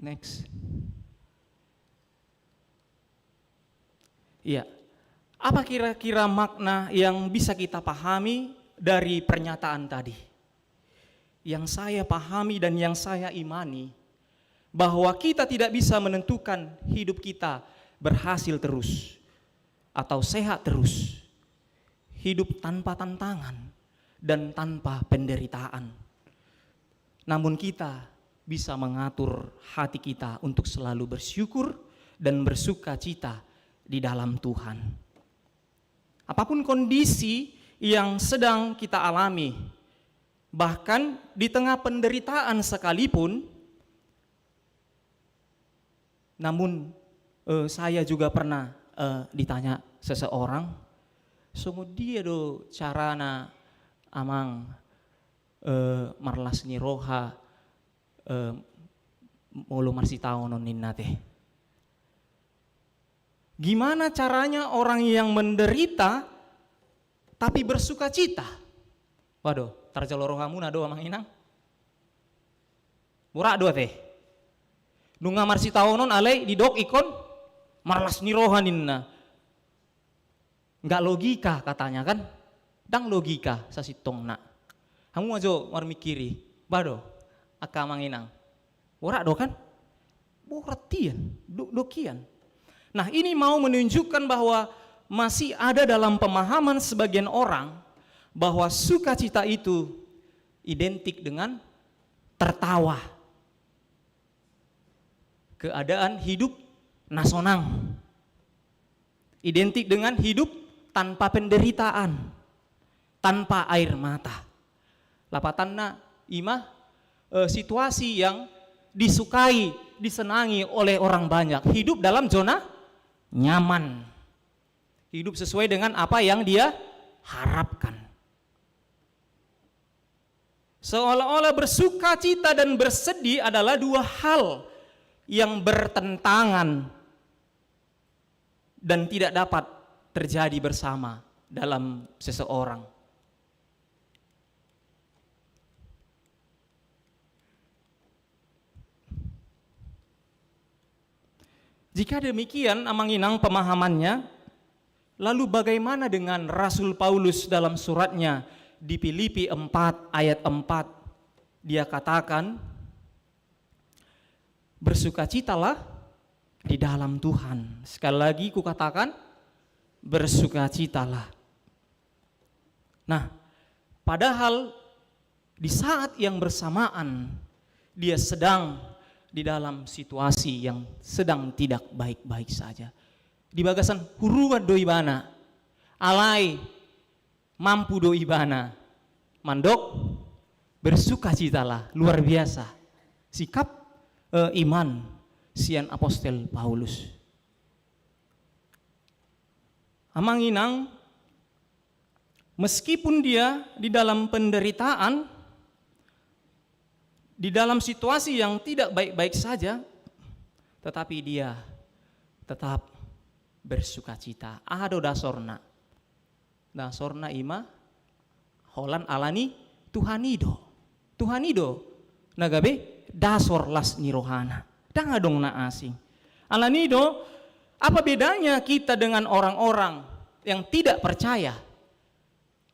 Next. Iya. Apa kira-kira makna yang bisa kita pahami dari pernyataan tadi? Yang saya pahami dan yang saya imani, bahwa kita tidak bisa menentukan hidup kita berhasil terus atau sehat terus, hidup tanpa tantangan dan tanpa penderitaan. Namun kita bisa mengatur hati kita untuk selalu bersyukur dan bersukacita di dalam Tuhan. Apapun kondisi yang sedang kita alami, bahkan di tengah penderitaan sekalipun, namun, eh, saya juga pernah, eh, ditanya seseorang, songon dia do carana amang, eh, marlas ni roha, eh, molo marsitaonon ninna ate. Gimana caranya orang yang menderita tapi bersukacita? Waduh, tarjalo rohamuna do amang inang. Borat do ate. Nunga marsitaonon alai didok ingkon marlas ni roha ninna. Nggak logika katanya kan? Ndang logika sasintongna. Hamu ma jo marmingkiri. Bah do, angka amang inang. Borat do kan? Borat hian, do, do hian. Nah, ini mau menunjukkan bahwa masih ada dalam pemahaman sebagian orang bahwa sukacita itu identik dengan tertawa. Keadaan hidup na sonang identik dengan hidup tanpa penderitaan, tanpa air mata. Lapatanna ima, eh, situasi yang disukai, disenangi oleh orang banyak. Hidup dalam zona nyaman. Hidup sesuai dengan apa yang dia harapkan. Seolah-olah bersukacita dan bersedih adalah dua hal yang bertentangan dan tidak dapat terjadi bersama dalam seseorang. Jika demikian, Amang Inang, pemahamannya, lalu bagaimana dengan Rasul Paulus dalam suratnya di Filipi empat ayat empat? Dia katakan, "Bersukacitalah di dalam Tuhan." Sekali lagi kukatakan, "Bersukacitalah." Nah, padahal di saat yang bersamaan, dia sedang di dalam situasi yang sedang tidak baik-baik saja. Di bagasan huruan do ibana, alai mampu do ibana mandok, "Bersukacitalah." Luar biasa sikap, eh, iman sian apostel Paulus. Amang Inang, meskipun dia di dalam penderitaan, di dalam situasi yang tidak baik-baik saja, tetapi dia tetap bersukacita. Aha do dasorna? Dasorna ima holan alani Tuhan i do. Tuhan i do na gabe dasor las ni rohana. Ndang adong na asing. Alani do, apa bedanya kita dengan orang-orang yang tidak percaya?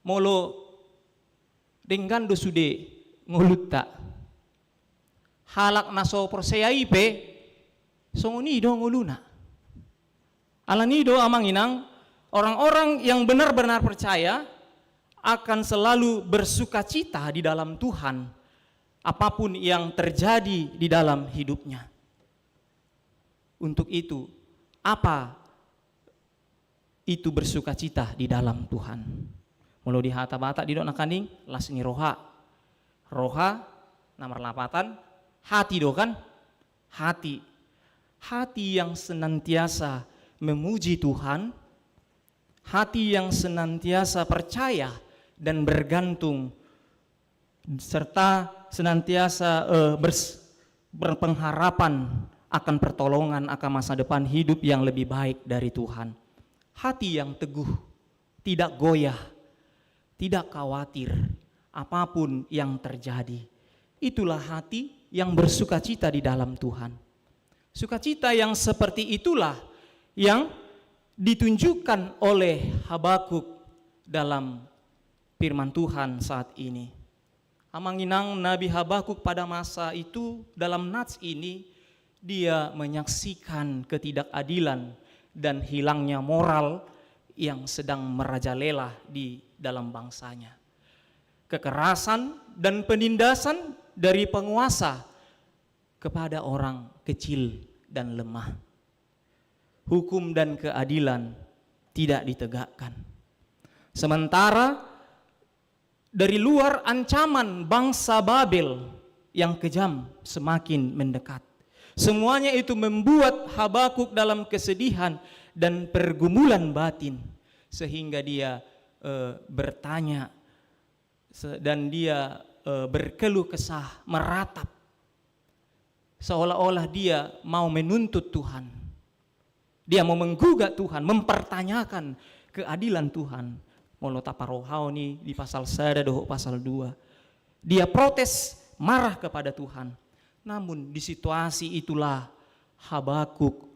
Molo denggan do sude ngolunta, halak na so porsea i pe songon i do ngoluna. Alani do, Amang Inang, orang-orang yang benar-benar percaya akan selalu bersukacita di dalam Tuhan, apapun yang terjadi di dalam hidupnya. Untuk itu, apa itu bersukacita di dalam Tuhan? Molo di hata Batak didok nangkaning las ni roha. Roha na marlapatan hati do kan? Hati. Hati yang senantiasa memuji Tuhan, hati yang senantiasa percaya dan bergantung, serta senantiasa, eh, bers-, berpengharapan akan pertolongan, akan masa depan hidup yang lebih baik dari Tuhan. Hati yang teguh, tidak goyah, tidak khawatir apapun yang terjadi. Itulah hati yang bersukacita di dalam Tuhan. Sukacita yang seperti itulah yang ditunjukkan oleh Habakuk dalam firman Tuhan saat ini. Amang Inang, Nabi Habakuk pada masa itu dalam nats ini, dia menyaksikan ketidakadilan dan hilangnya moral yang sedang merajalela di dalam bangsanya. Kekerasan dan penindasan dari penguasa kepada orang kecil dan lemah. Hukum dan keadilan tidak ditegakkan. Sementara dari luar, ancaman bangsa Babel yang kejam semakin mendekat. Semuanya itu membuat Habakuk dalam kesedihan dan pergumulan batin, sehingga dia, eh, bertanya, se-, dan dia, eh, berkeluh kesah, meratap, seolah-olah dia mau menuntut Tuhan. Dia mau menggugat Tuhan, mempertanyakan keadilan Tuhan. Molo taparrohahon i di pasal sada dohot pasal dua. Dia protes, marah kepada Tuhan. Namun di situasi itulah Habakuk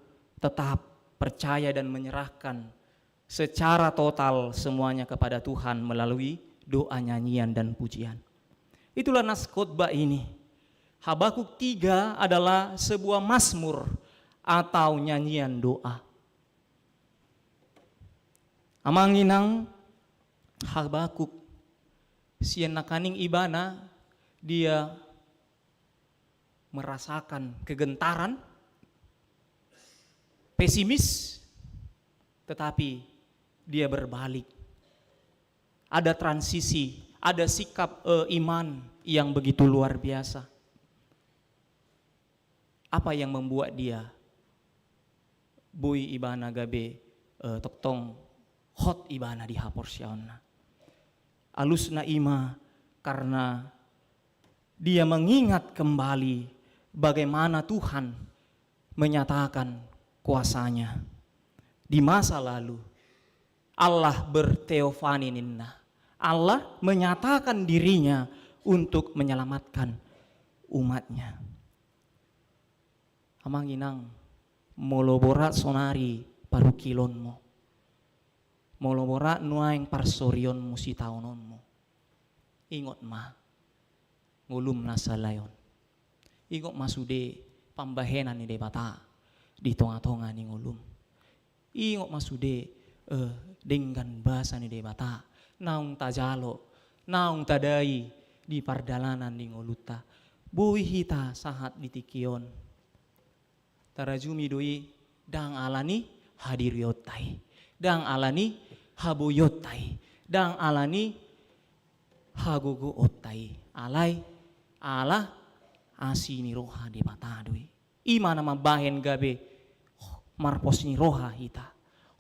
tetap percaya dan menyerahkan secara total semuanya kepada Tuhan melalui doa, nyanyian, dan pujian. Itulah nas khotbah ini. Habakuk tiga adalah sebuah mazmur atau nyanyian doa. Amang Inang, Habakuk sian nangkaning ibana Dia merasakan kegentaran, pesimis, tetapi dia berbalik. Ada transisi, ada sikap, eh, iman yang begitu luar biasa. Apa yang membuat dia boi ibana gabe, eh, tongtong hot ibana di haporseaonna? Alusna i ma karena dia mengingat kembali bagaimana Tuhan menyatakan kuasa-Nya di masa lalu. Allah berteofani ninna. Allah menyatakan diri-Nya untuk menyelamatkan umat-Nya. Amang inang, molo borat sonari parungkilonmu, molo borat nuaeng parsorionmu, sitaononmu, ingot ma, ngolum na saleleng on. Ingot ma sude pambahenan ni Debata di tonga-tonga ni ngolum. Ingot ma sude, eh, denggan basa ni Debata naung tajalo, naung tadai di pardalanan ni ngolunta. Boi hita sahat di tingki on tarajumi do i, ndang ala ni hadirionta i, ndang ala ni haboionta i, ndang ala ni hagogoonta i, alai ala asi ni roha Debata do i. I ma na mambahen gabe marpos ni roha hita,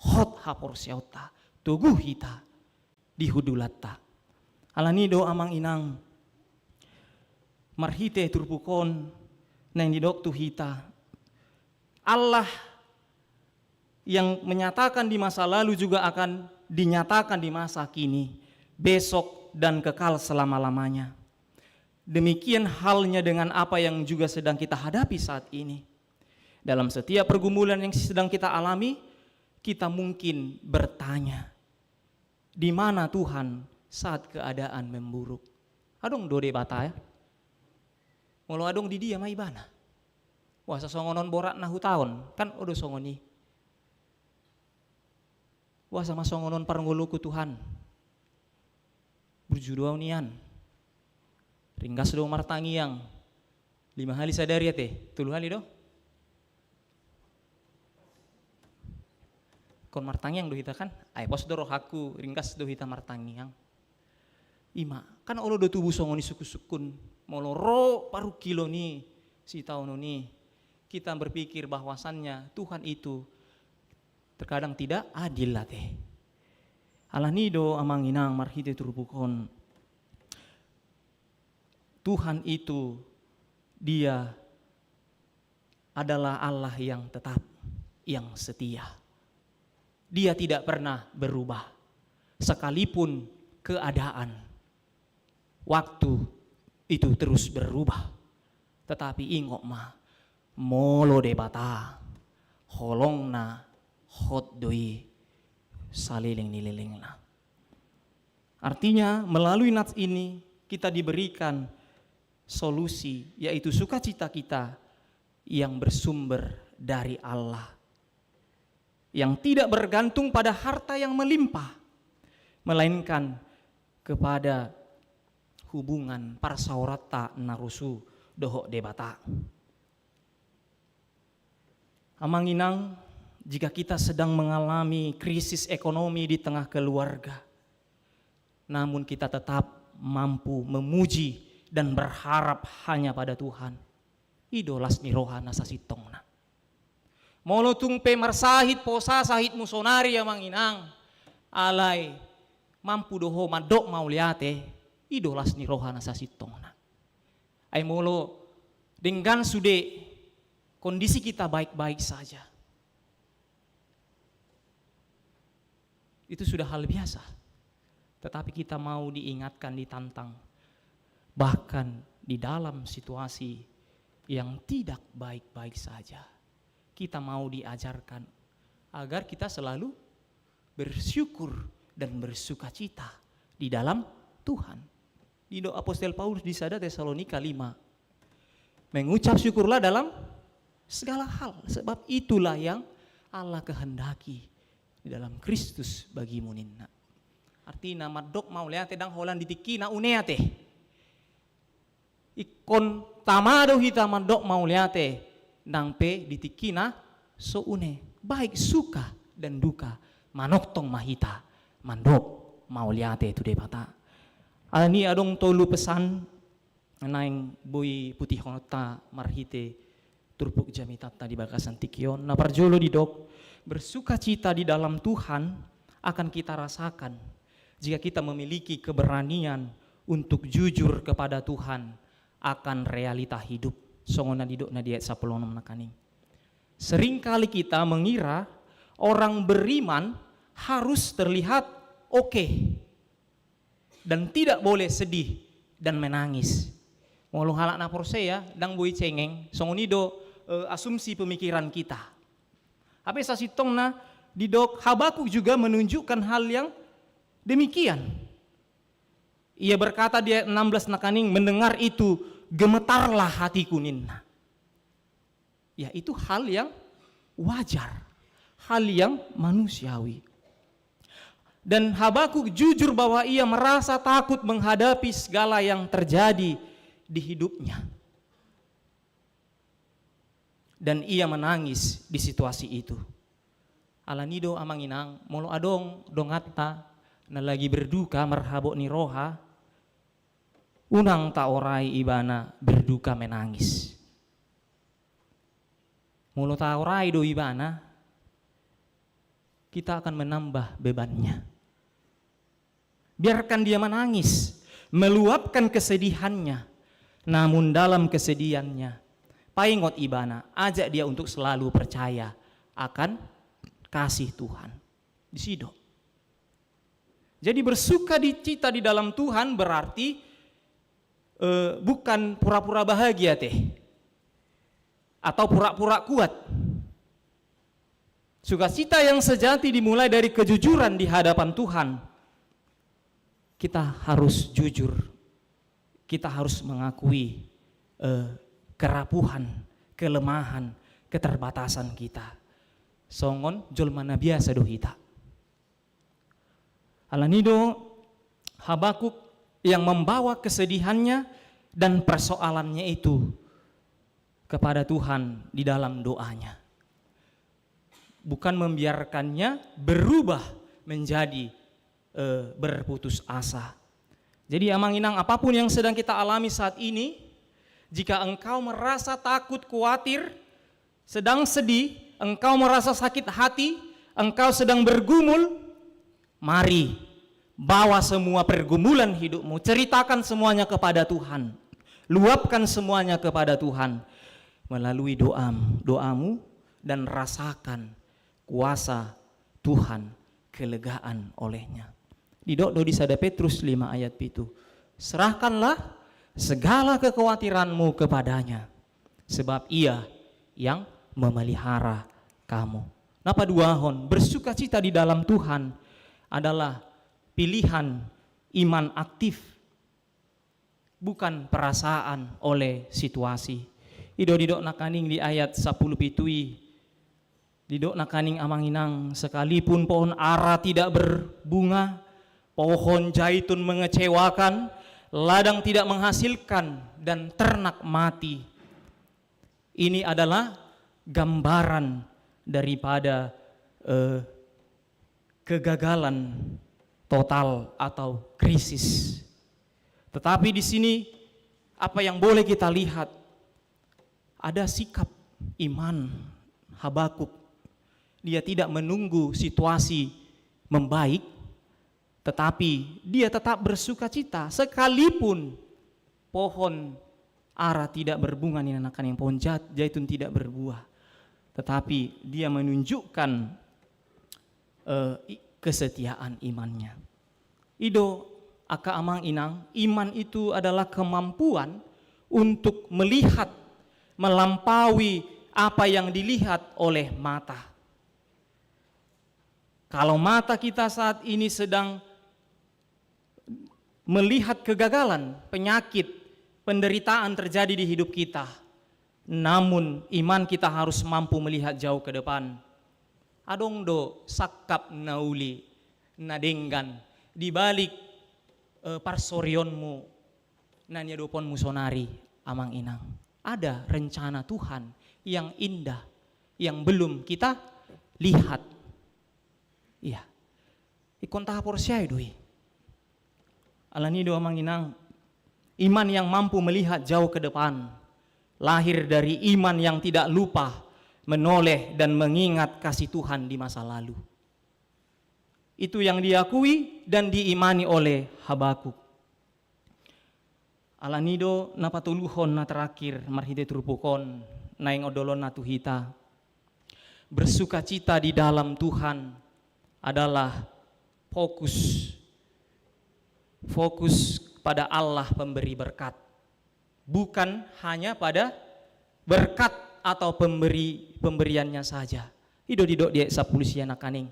hot haporseaonta, togu hita di hundulanta. Alani do, amang inang, marhite turpuk on naeng didok tu hita, Allah yang menyatakan di masa lalu juga akan dinyatakan di masa kini, besok, dan kekal selama-lamanya. Demikian halnya dengan apa yang juga sedang kita hadapi saat ini. Dalam setiap pergumulan yang sedang kita alami, kita mungkin bertanya, "Di mana Tuhan saat keadaan memburuk?" Adong do Debata, ya? Molo adong, di dia ma Ibana? Boasa songon on boratna hutaon, kan olo do songon i. Boasa ma songon on parngoluku, Tuhan? Burju do au nian. Ringgas do martangiang. Lima hali sadari ate, tolu hali do? Ingkon martangiang do hita kan? Ai pos do rohangku, ringgas do hita martangiang. I ma, kan olo do tubu songon i sungkun-sungkun, molo ro parungkilon i, sitaonon i, kita berpikir bahwasannya Tuhan itu terkadang tidak adil ate. Alani do, amang inang, marhite turpuk on, Tuhan itu, Dia adalah Allah yang tetap, yang setia. Dia tidak pernah berubah, sekalipun keadaan, waktu itu terus berubah. Tetapi ingot ma, molo Debata, holongna hot do i saleleng ni lelengna. Artinya, melalui nats ini kita diberikan solusi, yaitu sukacita kita yang bersumber dari Allah, yang tidak bergantung pada harta yang melimpah, melainkan kepada hubungan parsaoranta na rusu dohot Debata. Amang inang, jika kita sedang mengalami krisis ekonomi di tengah keluarga, namun kita tetap mampu memuji dan berharap hanya pada Tuhan, i do las ni roha na sasintongna. Molo tung pe marsahit posa sahitmu sonari, amang inang, alai mampu do ho mandok mauliate, i do las ni roha na sasintongna. Ai molo denggan sude kondisi kita baik-baik saja, itu sudah hal biasa. Tetapi kita mau diingatkan, ditantang, bahkan di dalam situasi yang tidak baik-baik saja, kita mau diajarkan agar kita selalu bersyukur dan bersukacita di dalam Tuhan. Didok apostel Paulus di sada Tesalonika lima, "Mengucap syukurlah dalam segala hal, sebab itulah yang Allah kehendaki di dalam Kristus bagimu," ninna. Artina, mandok mauliate ndang holan di tingki na une ate. Ingkon tama do hita mandok mauliate, nang pe di tingki na so une, baik suka dan duka, manongtong ma hita mandok mauliate tu Debata. Alani adong tolu pesan naeng boi putihononta marhite turpuk jamitanta di bagasan tingki on. Na parjolo didok, bersukacita di dalam Tuhan akan kita rasakan jika kita memiliki keberanian untuk jujur kepada Tuhan akan realita hidup. Songon na didok na di ayat sampulu onom nangkaning. Seringkali kita mengira orang beriman harus terlihat oke dan tidak boleh sedih dan menangis. Molo halak na porsea, ndang boi cengeng, songon i do, eh, asumsi pemikiran kita. Hape sasintongna didok, Habakuk juga menunjukkan hal yang demikian. Ia berkata di ayat enam belas nangkaning, "Mendengar itu, gemetarlah hatiku," ninna. Ya, itu hal yang wajar, hal yang manusiawi. Dan Habakuk jujur bahwa ia merasa takut menghadapi segala yang terjadi di hidupnya. Dan ia menangis di situasi itu. Alani do, amang inang, molo adong donganta na lagi berduka marhabot ni roha, unang taorai ibana berduka menangis. Molo taorai do ibana, kita akan menambah bebannya. Biarkan dia menangis, meluapkan kesedihannya. Namun dalam kesedihannya, paingot ibana, ajak dia untuk selalu percaya akan kasih Tuhan. Disi do. Jadi, bersukacita di dalam Tuhan berarti, eh, bukan pura-pura bahagia te, atau pura-pura kuat. Sukacita yang sejati dimulai dari kejujuran di hadapan Tuhan. Kita harus jujur. Kita harus mengakui, eh, kerapuhan, kelemahan, keterbatasan kita. Songon jolma na biasa do hita. Alani do, Habakuk yang membawa kesedihannya dan persoalannya itu kepada Tuhan di dalam doanya. Bukan membiarkannya berubah menjadi, eh, berputus asa. Jadi, amang inang, apapun yang sedang kita alami saat ini, jika engkau merasa takut, khawatir, sedang sedih, engkau merasa sakit hati, engkau sedang bergumul, mari, bawa semua pergumulan hidupmu, ceritakan semuanya kepada Tuhan. Luapkan semuanya kepada Tuhan melalui doam-, doamu, dan rasakan kuasa Tuhan, kelegaan oleh-Nya. Didok do di sada Petrus lima ayat pitu, "Serahkanlah segala kekhawatiranmu kepada-Nya, sebab Ia yang memelihara kamu." Na paduahon, bersukacita di dalam Tuhan adalah pilihan iman aktif, bukan perasaan oleh situasi. I do didok nangkaning di ayat sampulu pitu i, didok nangkaning, amang inang, sekalipun pohon ara tidak berbunga, pohon zaitun mengecewakan, ladang tidak menghasilkan, dan ternak mati. Ini adalah gambaran daripada, eh, kegagalan total atau krisis. Tetapi di sini, apa yang boleh kita lihat? Ada sikap iman Habakuk. Dia tidak menunggu situasi membaik, tetapi dia tetap bersukacita, sekalipun pohon ara tidak berbunga, ninna nangkaning, pohon jat-, zaitun tidak berbuah, tetapi dia menunjukkan, eh, i-, kesetiaan imannya. I do, angka amang inang, iman itu adalah kemampuan untuk melihat melampaui apa yang dilihat oleh mata. Kalau mata kita saat ini sedang melihat kegagalan, penyakit, penderitaan terjadi di hidup kita, namun iman kita harus mampu melihat jauh ke depan. Adong do sangkap na uli, na denggan di balik, eh, parsorionmu, na niadopanmu sonari, amang inang. Ada rencana Tuhan yang indah, yang belum kita lihat. Iya. Ingkon tahaporseai do i. Alani do, amang inang, iman yang mampu melihat jauh ke depan lahir dari iman yang tidak lupa menoleh dan mengingat kasih Tuhan di masa lalu. Itu yang diakui dan diimani oleh Habakuk. Alani do na patoluhon, na terakhir, marhite turpuk on naeng ondolonna tu hita. Bersukacita di dalam Tuhan adalah fokus, fokus pada Allah pemberi berkat, bukan hanya pada berkat atau pemberi, pemberiannya saja. I do didok di ayat sampulu sia nangkaning.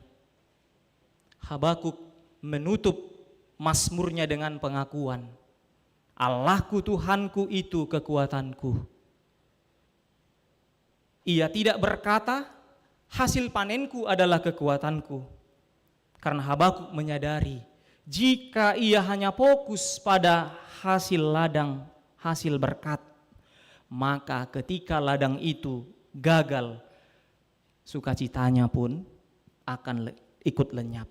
Habakuk menutup Mazmurnya dengan pengakuan, "Allahku, Tuhanku itu kekuatanku." Ia tidak berkata, "Hasil panenku adalah kekuatanku." Karena Habakuk menyadari, jika ia hanya fokus pada hasil ladang, hasil berkat, maka ketika ladang itu gagal, sukacitanya pun akan le-, ikut lenyap.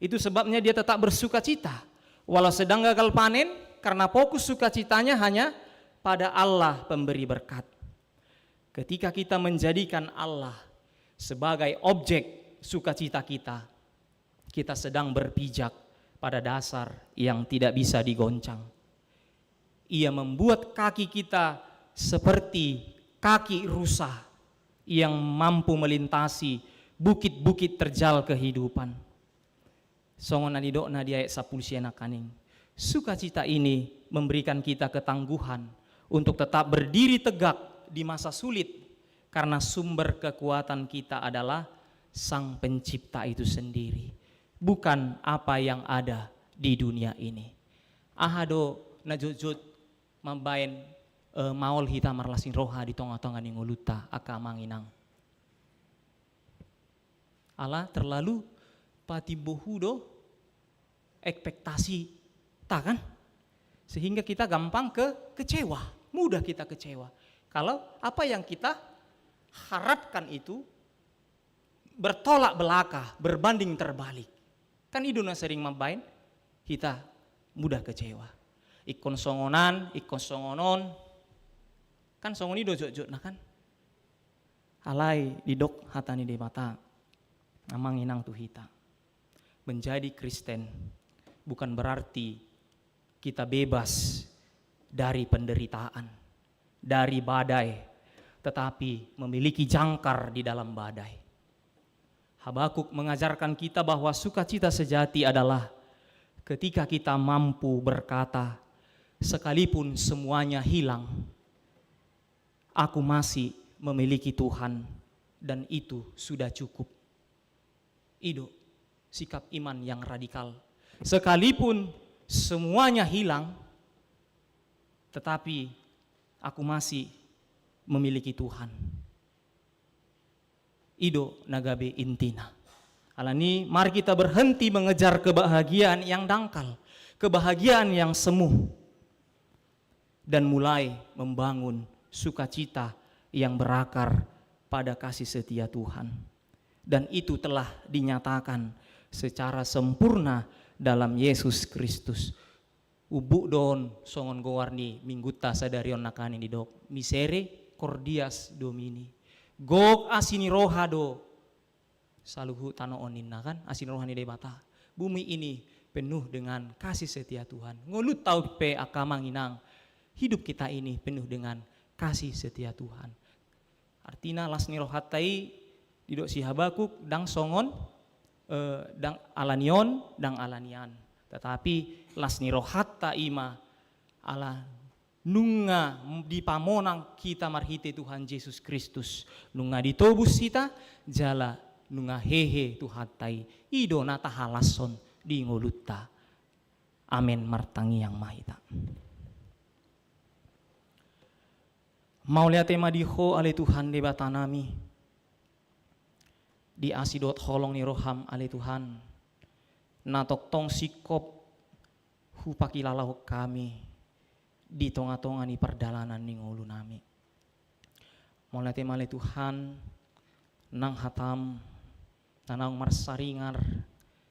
Itu sebabnya dia tetap bersukacita. Walau sedang gagal panen, karena fokus sukacitanya hanya pada Allah pemberi berkat. Ketika kita menjadikan Allah sebagai objek sukacita kita, kita sedang berpijak pada dasar yang tidak bisa digoncang. Ia membuat kaki kita seperti kaki rusa yang mampu melintasi bukit-bukit terjal kehidupan. Songon na nidokna di ayat sampulu sia nangkaning, sukacita ini memberikan kita ketangguhan untuk tetap berdiri tegak di masa sulit, karena sumber kekuatan kita adalah Sang Pencipta itu sendiri, bukan apa yang ada di dunia ini. Aha do na jotjot mambaen, eh, maol hita marlas ni roha di tonga-tonga ni ngolunta, angka amang inang? Ala terlalu patimbohu do ekspektasi ta, kan? Sehingga kita gampang ke-, kecewa, mudah kita kecewa kalau apa yang kita harapkan itu bertolak belakang, berbanding terbalik. Kan i do na sering mambaen hita mudah kecewa. Ingkon songon an, ingkon songon on. Kan songon i do jotjotna, kan? Alai didok hata ni Debata, amang inang, tu hita, menjadi Kristen bukan berarti kita bebas dari penderitaan, dari badai, tetapi memiliki jangkar di dalam badai. Habakuk mengajarkan kita bahwa sukacita sejati adalah ketika kita mampu berkata, "Sekalipun semuanya hilang, aku masih memiliki Tuhan, dan itu sudah cukup." I do sikap iman yang radikal. Sekalipun semuanya hilang, tetapi aku masih memiliki Tuhan. I do na gabe intina. Alani, mari kita berhenti mengejar kebahagiaan yang dangkal, kebahagiaan yang semu, dan mulai membangun sukacita yang berakar pada kasih setia Tuhan. Dan itu telah dinyatakan secara sempurna dalam Yesus Kristus. Umbuk do on songon goar ni Minggunta sadari on nangkaning, didok, Misericordias Domini. Gok asi ni roha do saluhut tano on, ninna, kan, asi ni roha ni Debata. Bumi ini penuh dengan kasih setia Tuhan. Ngolunta on pe, angka amang inang, hidup kita ini penuh dengan kasih setia Tuhan. Artina, las ni rohanta i, didok si Habakuk, ndang songon, eh, ndang ala ni on, ndang ala ni an. Tetapi las ni rohanta i ma ala nunga dipamonang hita marhite Tuhan Jesus Kristus, nunga ditobus hita, jala nunga hehe Tuhanta i. I do na tahalashon di ngolunta. Amen. Martangiang ma hita. Mauliate ma di Ho, ale Tuhan Debatanami, di asi dohot holong ni roham, ale Tuhan, na tongtong singkop hupakilalahon hami di tonga-tonga ni pardalanan ni ngolunami. Mauliate ma ale Tuhan, nang hatam na naung marsaringar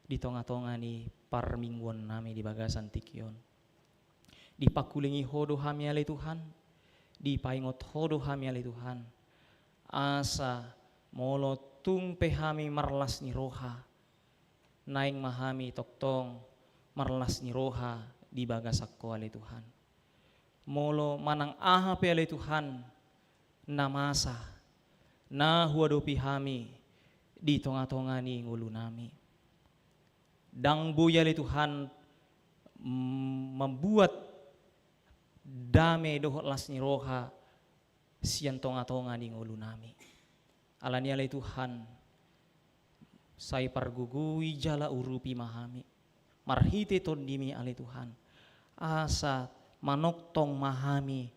di tonga-tonga ni parmingguonnami di bagasan tingki on. Dipangkulingi Ho do hami ale Tuhan, dipaingot Ho do hami ale Tuhan, asa molo tung pe hami marlas ni roha, naeng ma hami tongtong marlas ni roha di bagasan Ho ale Tuhan. Molo manang aha pe ale Tuhan na masa na huadopi hami di tonga-tonga ni ngolunami, ndang boi ale Tuhan, mm, mambuat dame dohot las ni roha sian tonga-tonga ni ngolunami. Alani ale Tuhan, sai pargogoi jala urupi ma hami marhite TondiMi ale Tuhan, asa manongtong ma hami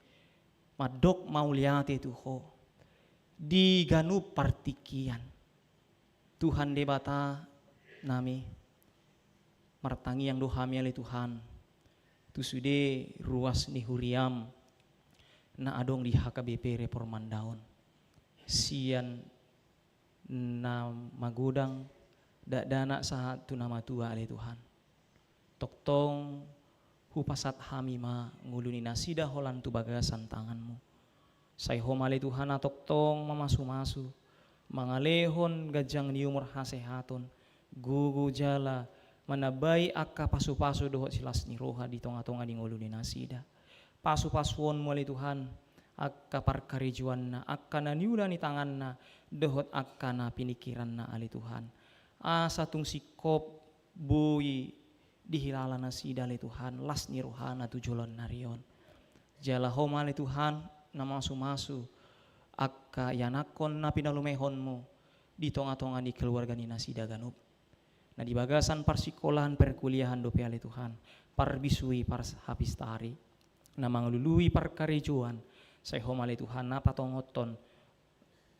mandok mauliate tu Ho di ganup partingkian. Tuhan Debata nami, martangiang do hami ale Tuhan tu sude ruas ni huriaM na adong di H K B P Repormanda on, sian na magodang, dakdanak sahat tu na matua ale Tuhan. Tongtong hupasahat hami ma ngolu ni nasida holan tu bagasan tanganMu. Sai Ho ma ale Tuhan na tongtong mamasu-masu, mangalehon ganjang ni umur, hasehaton, gogo jala manambai angka pasu-pasu dohot silas ni roha di tonga-tonga ni ngolu ni nasida. Pasu-pasuonMu ale Tuhan angka parkarejoanna, angka na niula ni tanganna dohot angka na piningkiranna ale Tuhan, asa tung singkop boi dihilala nasida ale Tuhan las ni rohana tu joloan ni ari on. Jala Ho ma ale Tuhan na masu-masu angka ianakhon na pinalumehonMu di tonga-tonga ni keluarga ni nasida ganup. Na di bagasan parsikolahan, perkuliahan dope ale Tuhan, parbisui, parhapistari, na mangalului parkarejoan, sai Ho ma ale Tuhan na patongothon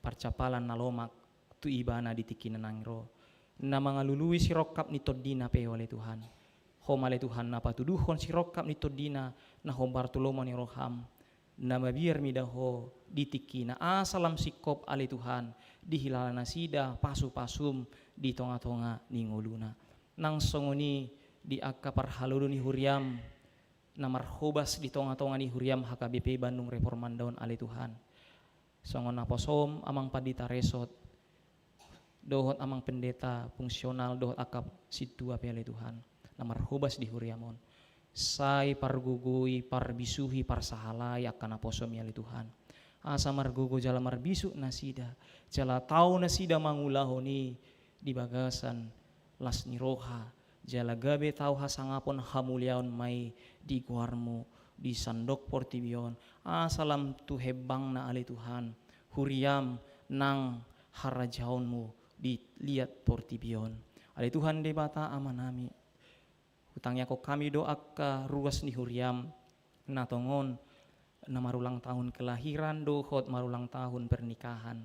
parcampalan na lomak tu ibana di tingki na naeng ro, na mangalului sirongkap ni tondina pe ale Tuhan. Ho ma ale Tuhan na patuduhon sirongkap ni tondina na hombar tu lomo ni rohaM, na mabiar mida Ho di tingkina, asa lam singkop ale Tuhan dihilala nasida pasu-pasuM di tonga-tonga ni ngoluna. Nang songon i di angka parhalado ni huriaM na marhobas di tonga-tonga ni huriaM H K B P Bandung Repormanda on ale Tuhan, songon naposoM amang pandita resort dohot amang pendeta fungsional dohot angka sintua pe ale Tuhan na marhobas di huriaM on, sai pargogoi, parbisuhi, parsahalai angka naposoMi ale Tuhan, asa margogo jala marbisuk nasida, jala tau nasida mangulahon i di bagasan las ni roha, jala gabe tau hasangapon hamuliaon ma i di goarMu di sandok portibi on, asa lam tu hembangna ale Tuhan huriaM nang harajaonMu di liat portibi on. Ale Tuhan Debata Amanami, hutangiangkon hami do angka ruas ni huriaM na tongon na marulang tahun kelahiran dohot marulang tahun pernikahan.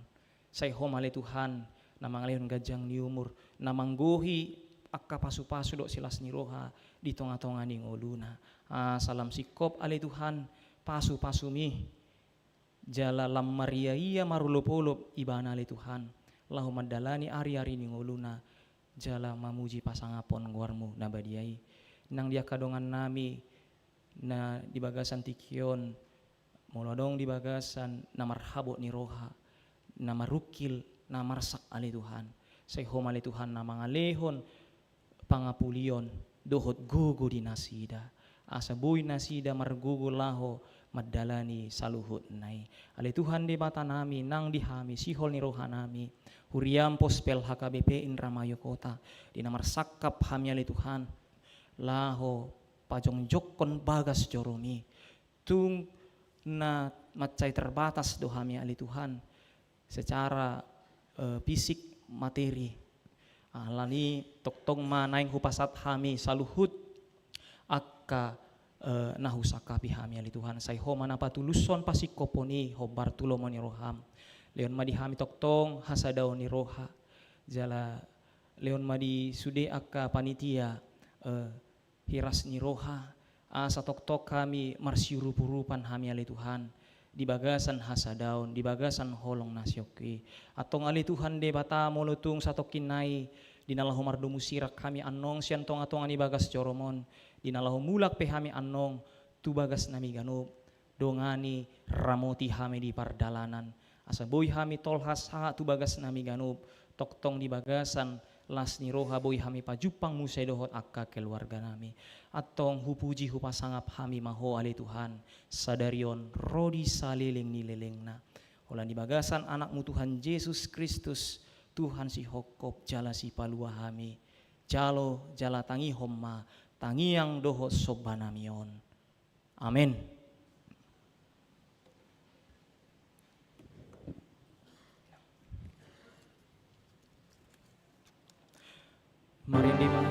Sai Ho ma ale Tuhan na mangalehon ganjang ni umur, na manggohi angka pasu-pasu dohot silas ni roha di tonga-tonga ni ngoluna. Asa lam singkop ale Tuhan pasu-pasuMi, jala lam maria-ia marolop-olop ibana ale Tuhan, laho mandalani ari-ari ni ngoluna, jala mamuji pasangapon goarMu na badia i. Nang di angka dongannami na di bagasan tingki on, molo adong di bagasan na marhabot ni roha, na marungkil, na marsak ale Tuhan, sai Ho ma ale Tuhan na mangalehon pangapulion dohot gogo di nasida, asa boi nasida margogo laho mandalani saluhutna i. Ale Tuhan Debatanami, nang di hami sihol ni rohanami, huriaM Pospel H K B P Indramayu Kota, di na marsangkap hami ale Tuhan, laho pajongjongkon bagas joroMi, tung na mansai terbatas do hami ale Tuhan secara, eh, fisik, materi. Alani tongtong ma naeng hupasahat hami saluhut angka, eh, na husangkapi hami ale Tuhan, sai Ho ma na patulushon pasingkophon i hombar tu lomo ni rohaM. Lehon ma di hami tongtong hasadaon ni roha, jala lehon ma di sude angka panitia, eh, hiras ni roha, Asa tongtong hami marsiurupurupan hami ale Tuhan, di bagasan hasadaon, di bagasan holong na siongki. Antong ale Tuhan Debata, molo tung satongkin nai, di na laho mardomu sirang hami annon sian tongatonga ni bagas joromon, di na laho mulak pe hami annon tu bagasnami ganup, dongani, ramoti hami di pardalanan, asa boi hami tolhas sahat tu bagasnami ganup, tongtong di bagasan las ni roha boi hami pajumpang muse dohot angka keluarganami. Antong hupuji hupasangap hami ma Ho ale Tuhan, sadari on ro di saleleng ni lelengna. Holan di bagasan Anakmu Tuhan Jesus Kristus, Tuhan sihophop jala sipalua hami, jalo jala tangihon ma tangiang dohot sombanami on. Amen. Marende ma.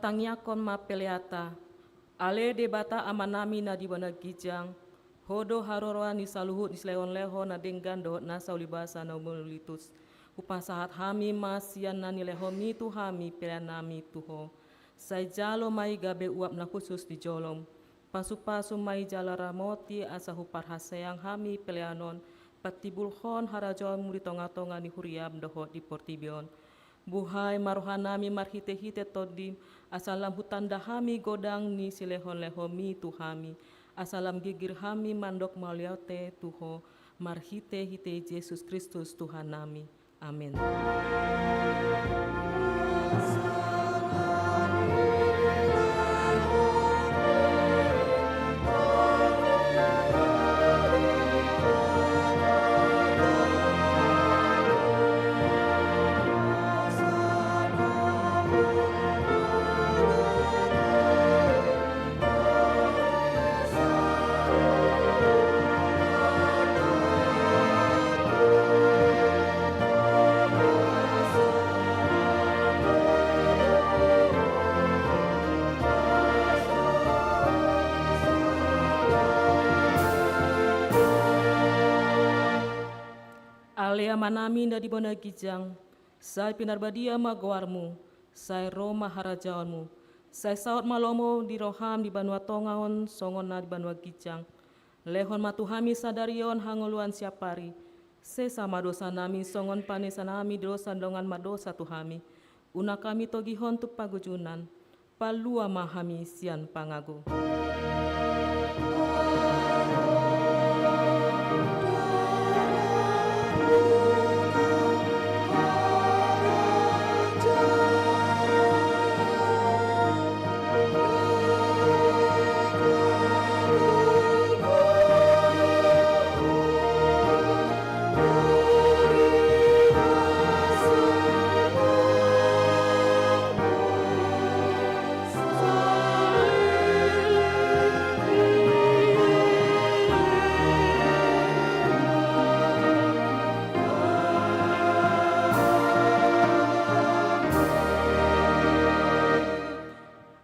Tangiangkon ma peleanta. Ale Debata Amanami na di banua ginjang, Ho do haroroan ni saluhut ni silehonlehon na denggan dohot nasa ulibasa na mauliutus. Hupasahat hami ma sian na nilehonMi tu hami peleannami tu Ho. Sai jalo ma i gabe uap na hushus di jolom. Pasupasu ma i jala ramoti asa huparhaseang hami pelean on, patimbulhon harajaonMu di tongatonga ni huriaM dohot di portibi on. Buhai ma rohanami marhitehite TondiM, asa lam hutanda hami godang ni silehonlehonMi tu hami, asa lam girgir hami mandok mauliate tu Ho, marhitehite Jesus Kristus Tuhannami. Amen. Ale Amanami na di banua ginjang, sai pinarbadia ma goarMu, sai ro ma harajaonMu, sai saut ma lomo ni rohaM di banua tonga on songon na di banua ginjang. Lehon ma tu hami sadari on hangoluan siapari. Sesa ma dosanami songon panesanami dosa dongan mardosa tu hami. Unang hami togihon tu pangunjunan. Palua ma hami sian pangago.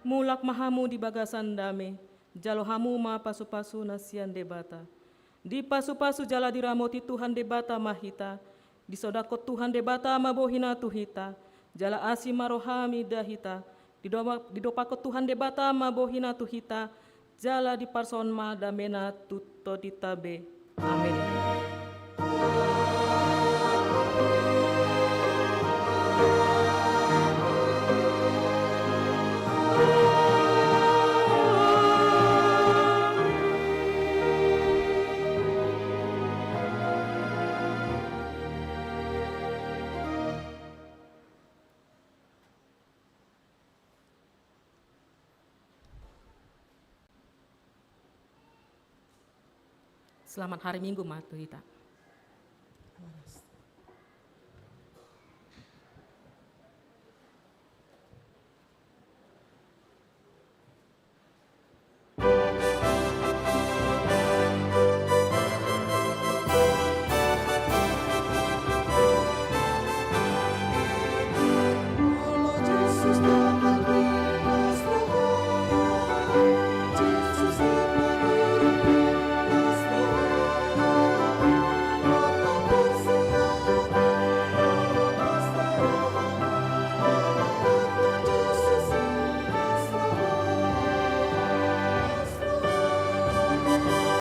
Mulak ma hamu di bagasan dame, jalo hamu ma pasupasu na sian Debata. Dipasupasu jala diramoti Tuhan Debata ma hita, disodangkon Tuhan Debata ma bohiNa tu hita, jala asi ma rohaM mida hita, didopa-, didopakkon Tuhan Debata ma bohiNa tu hita, jala diparson ma dameNa tu tondinta be. Amen. Selamat hari Minggu ma tu hita.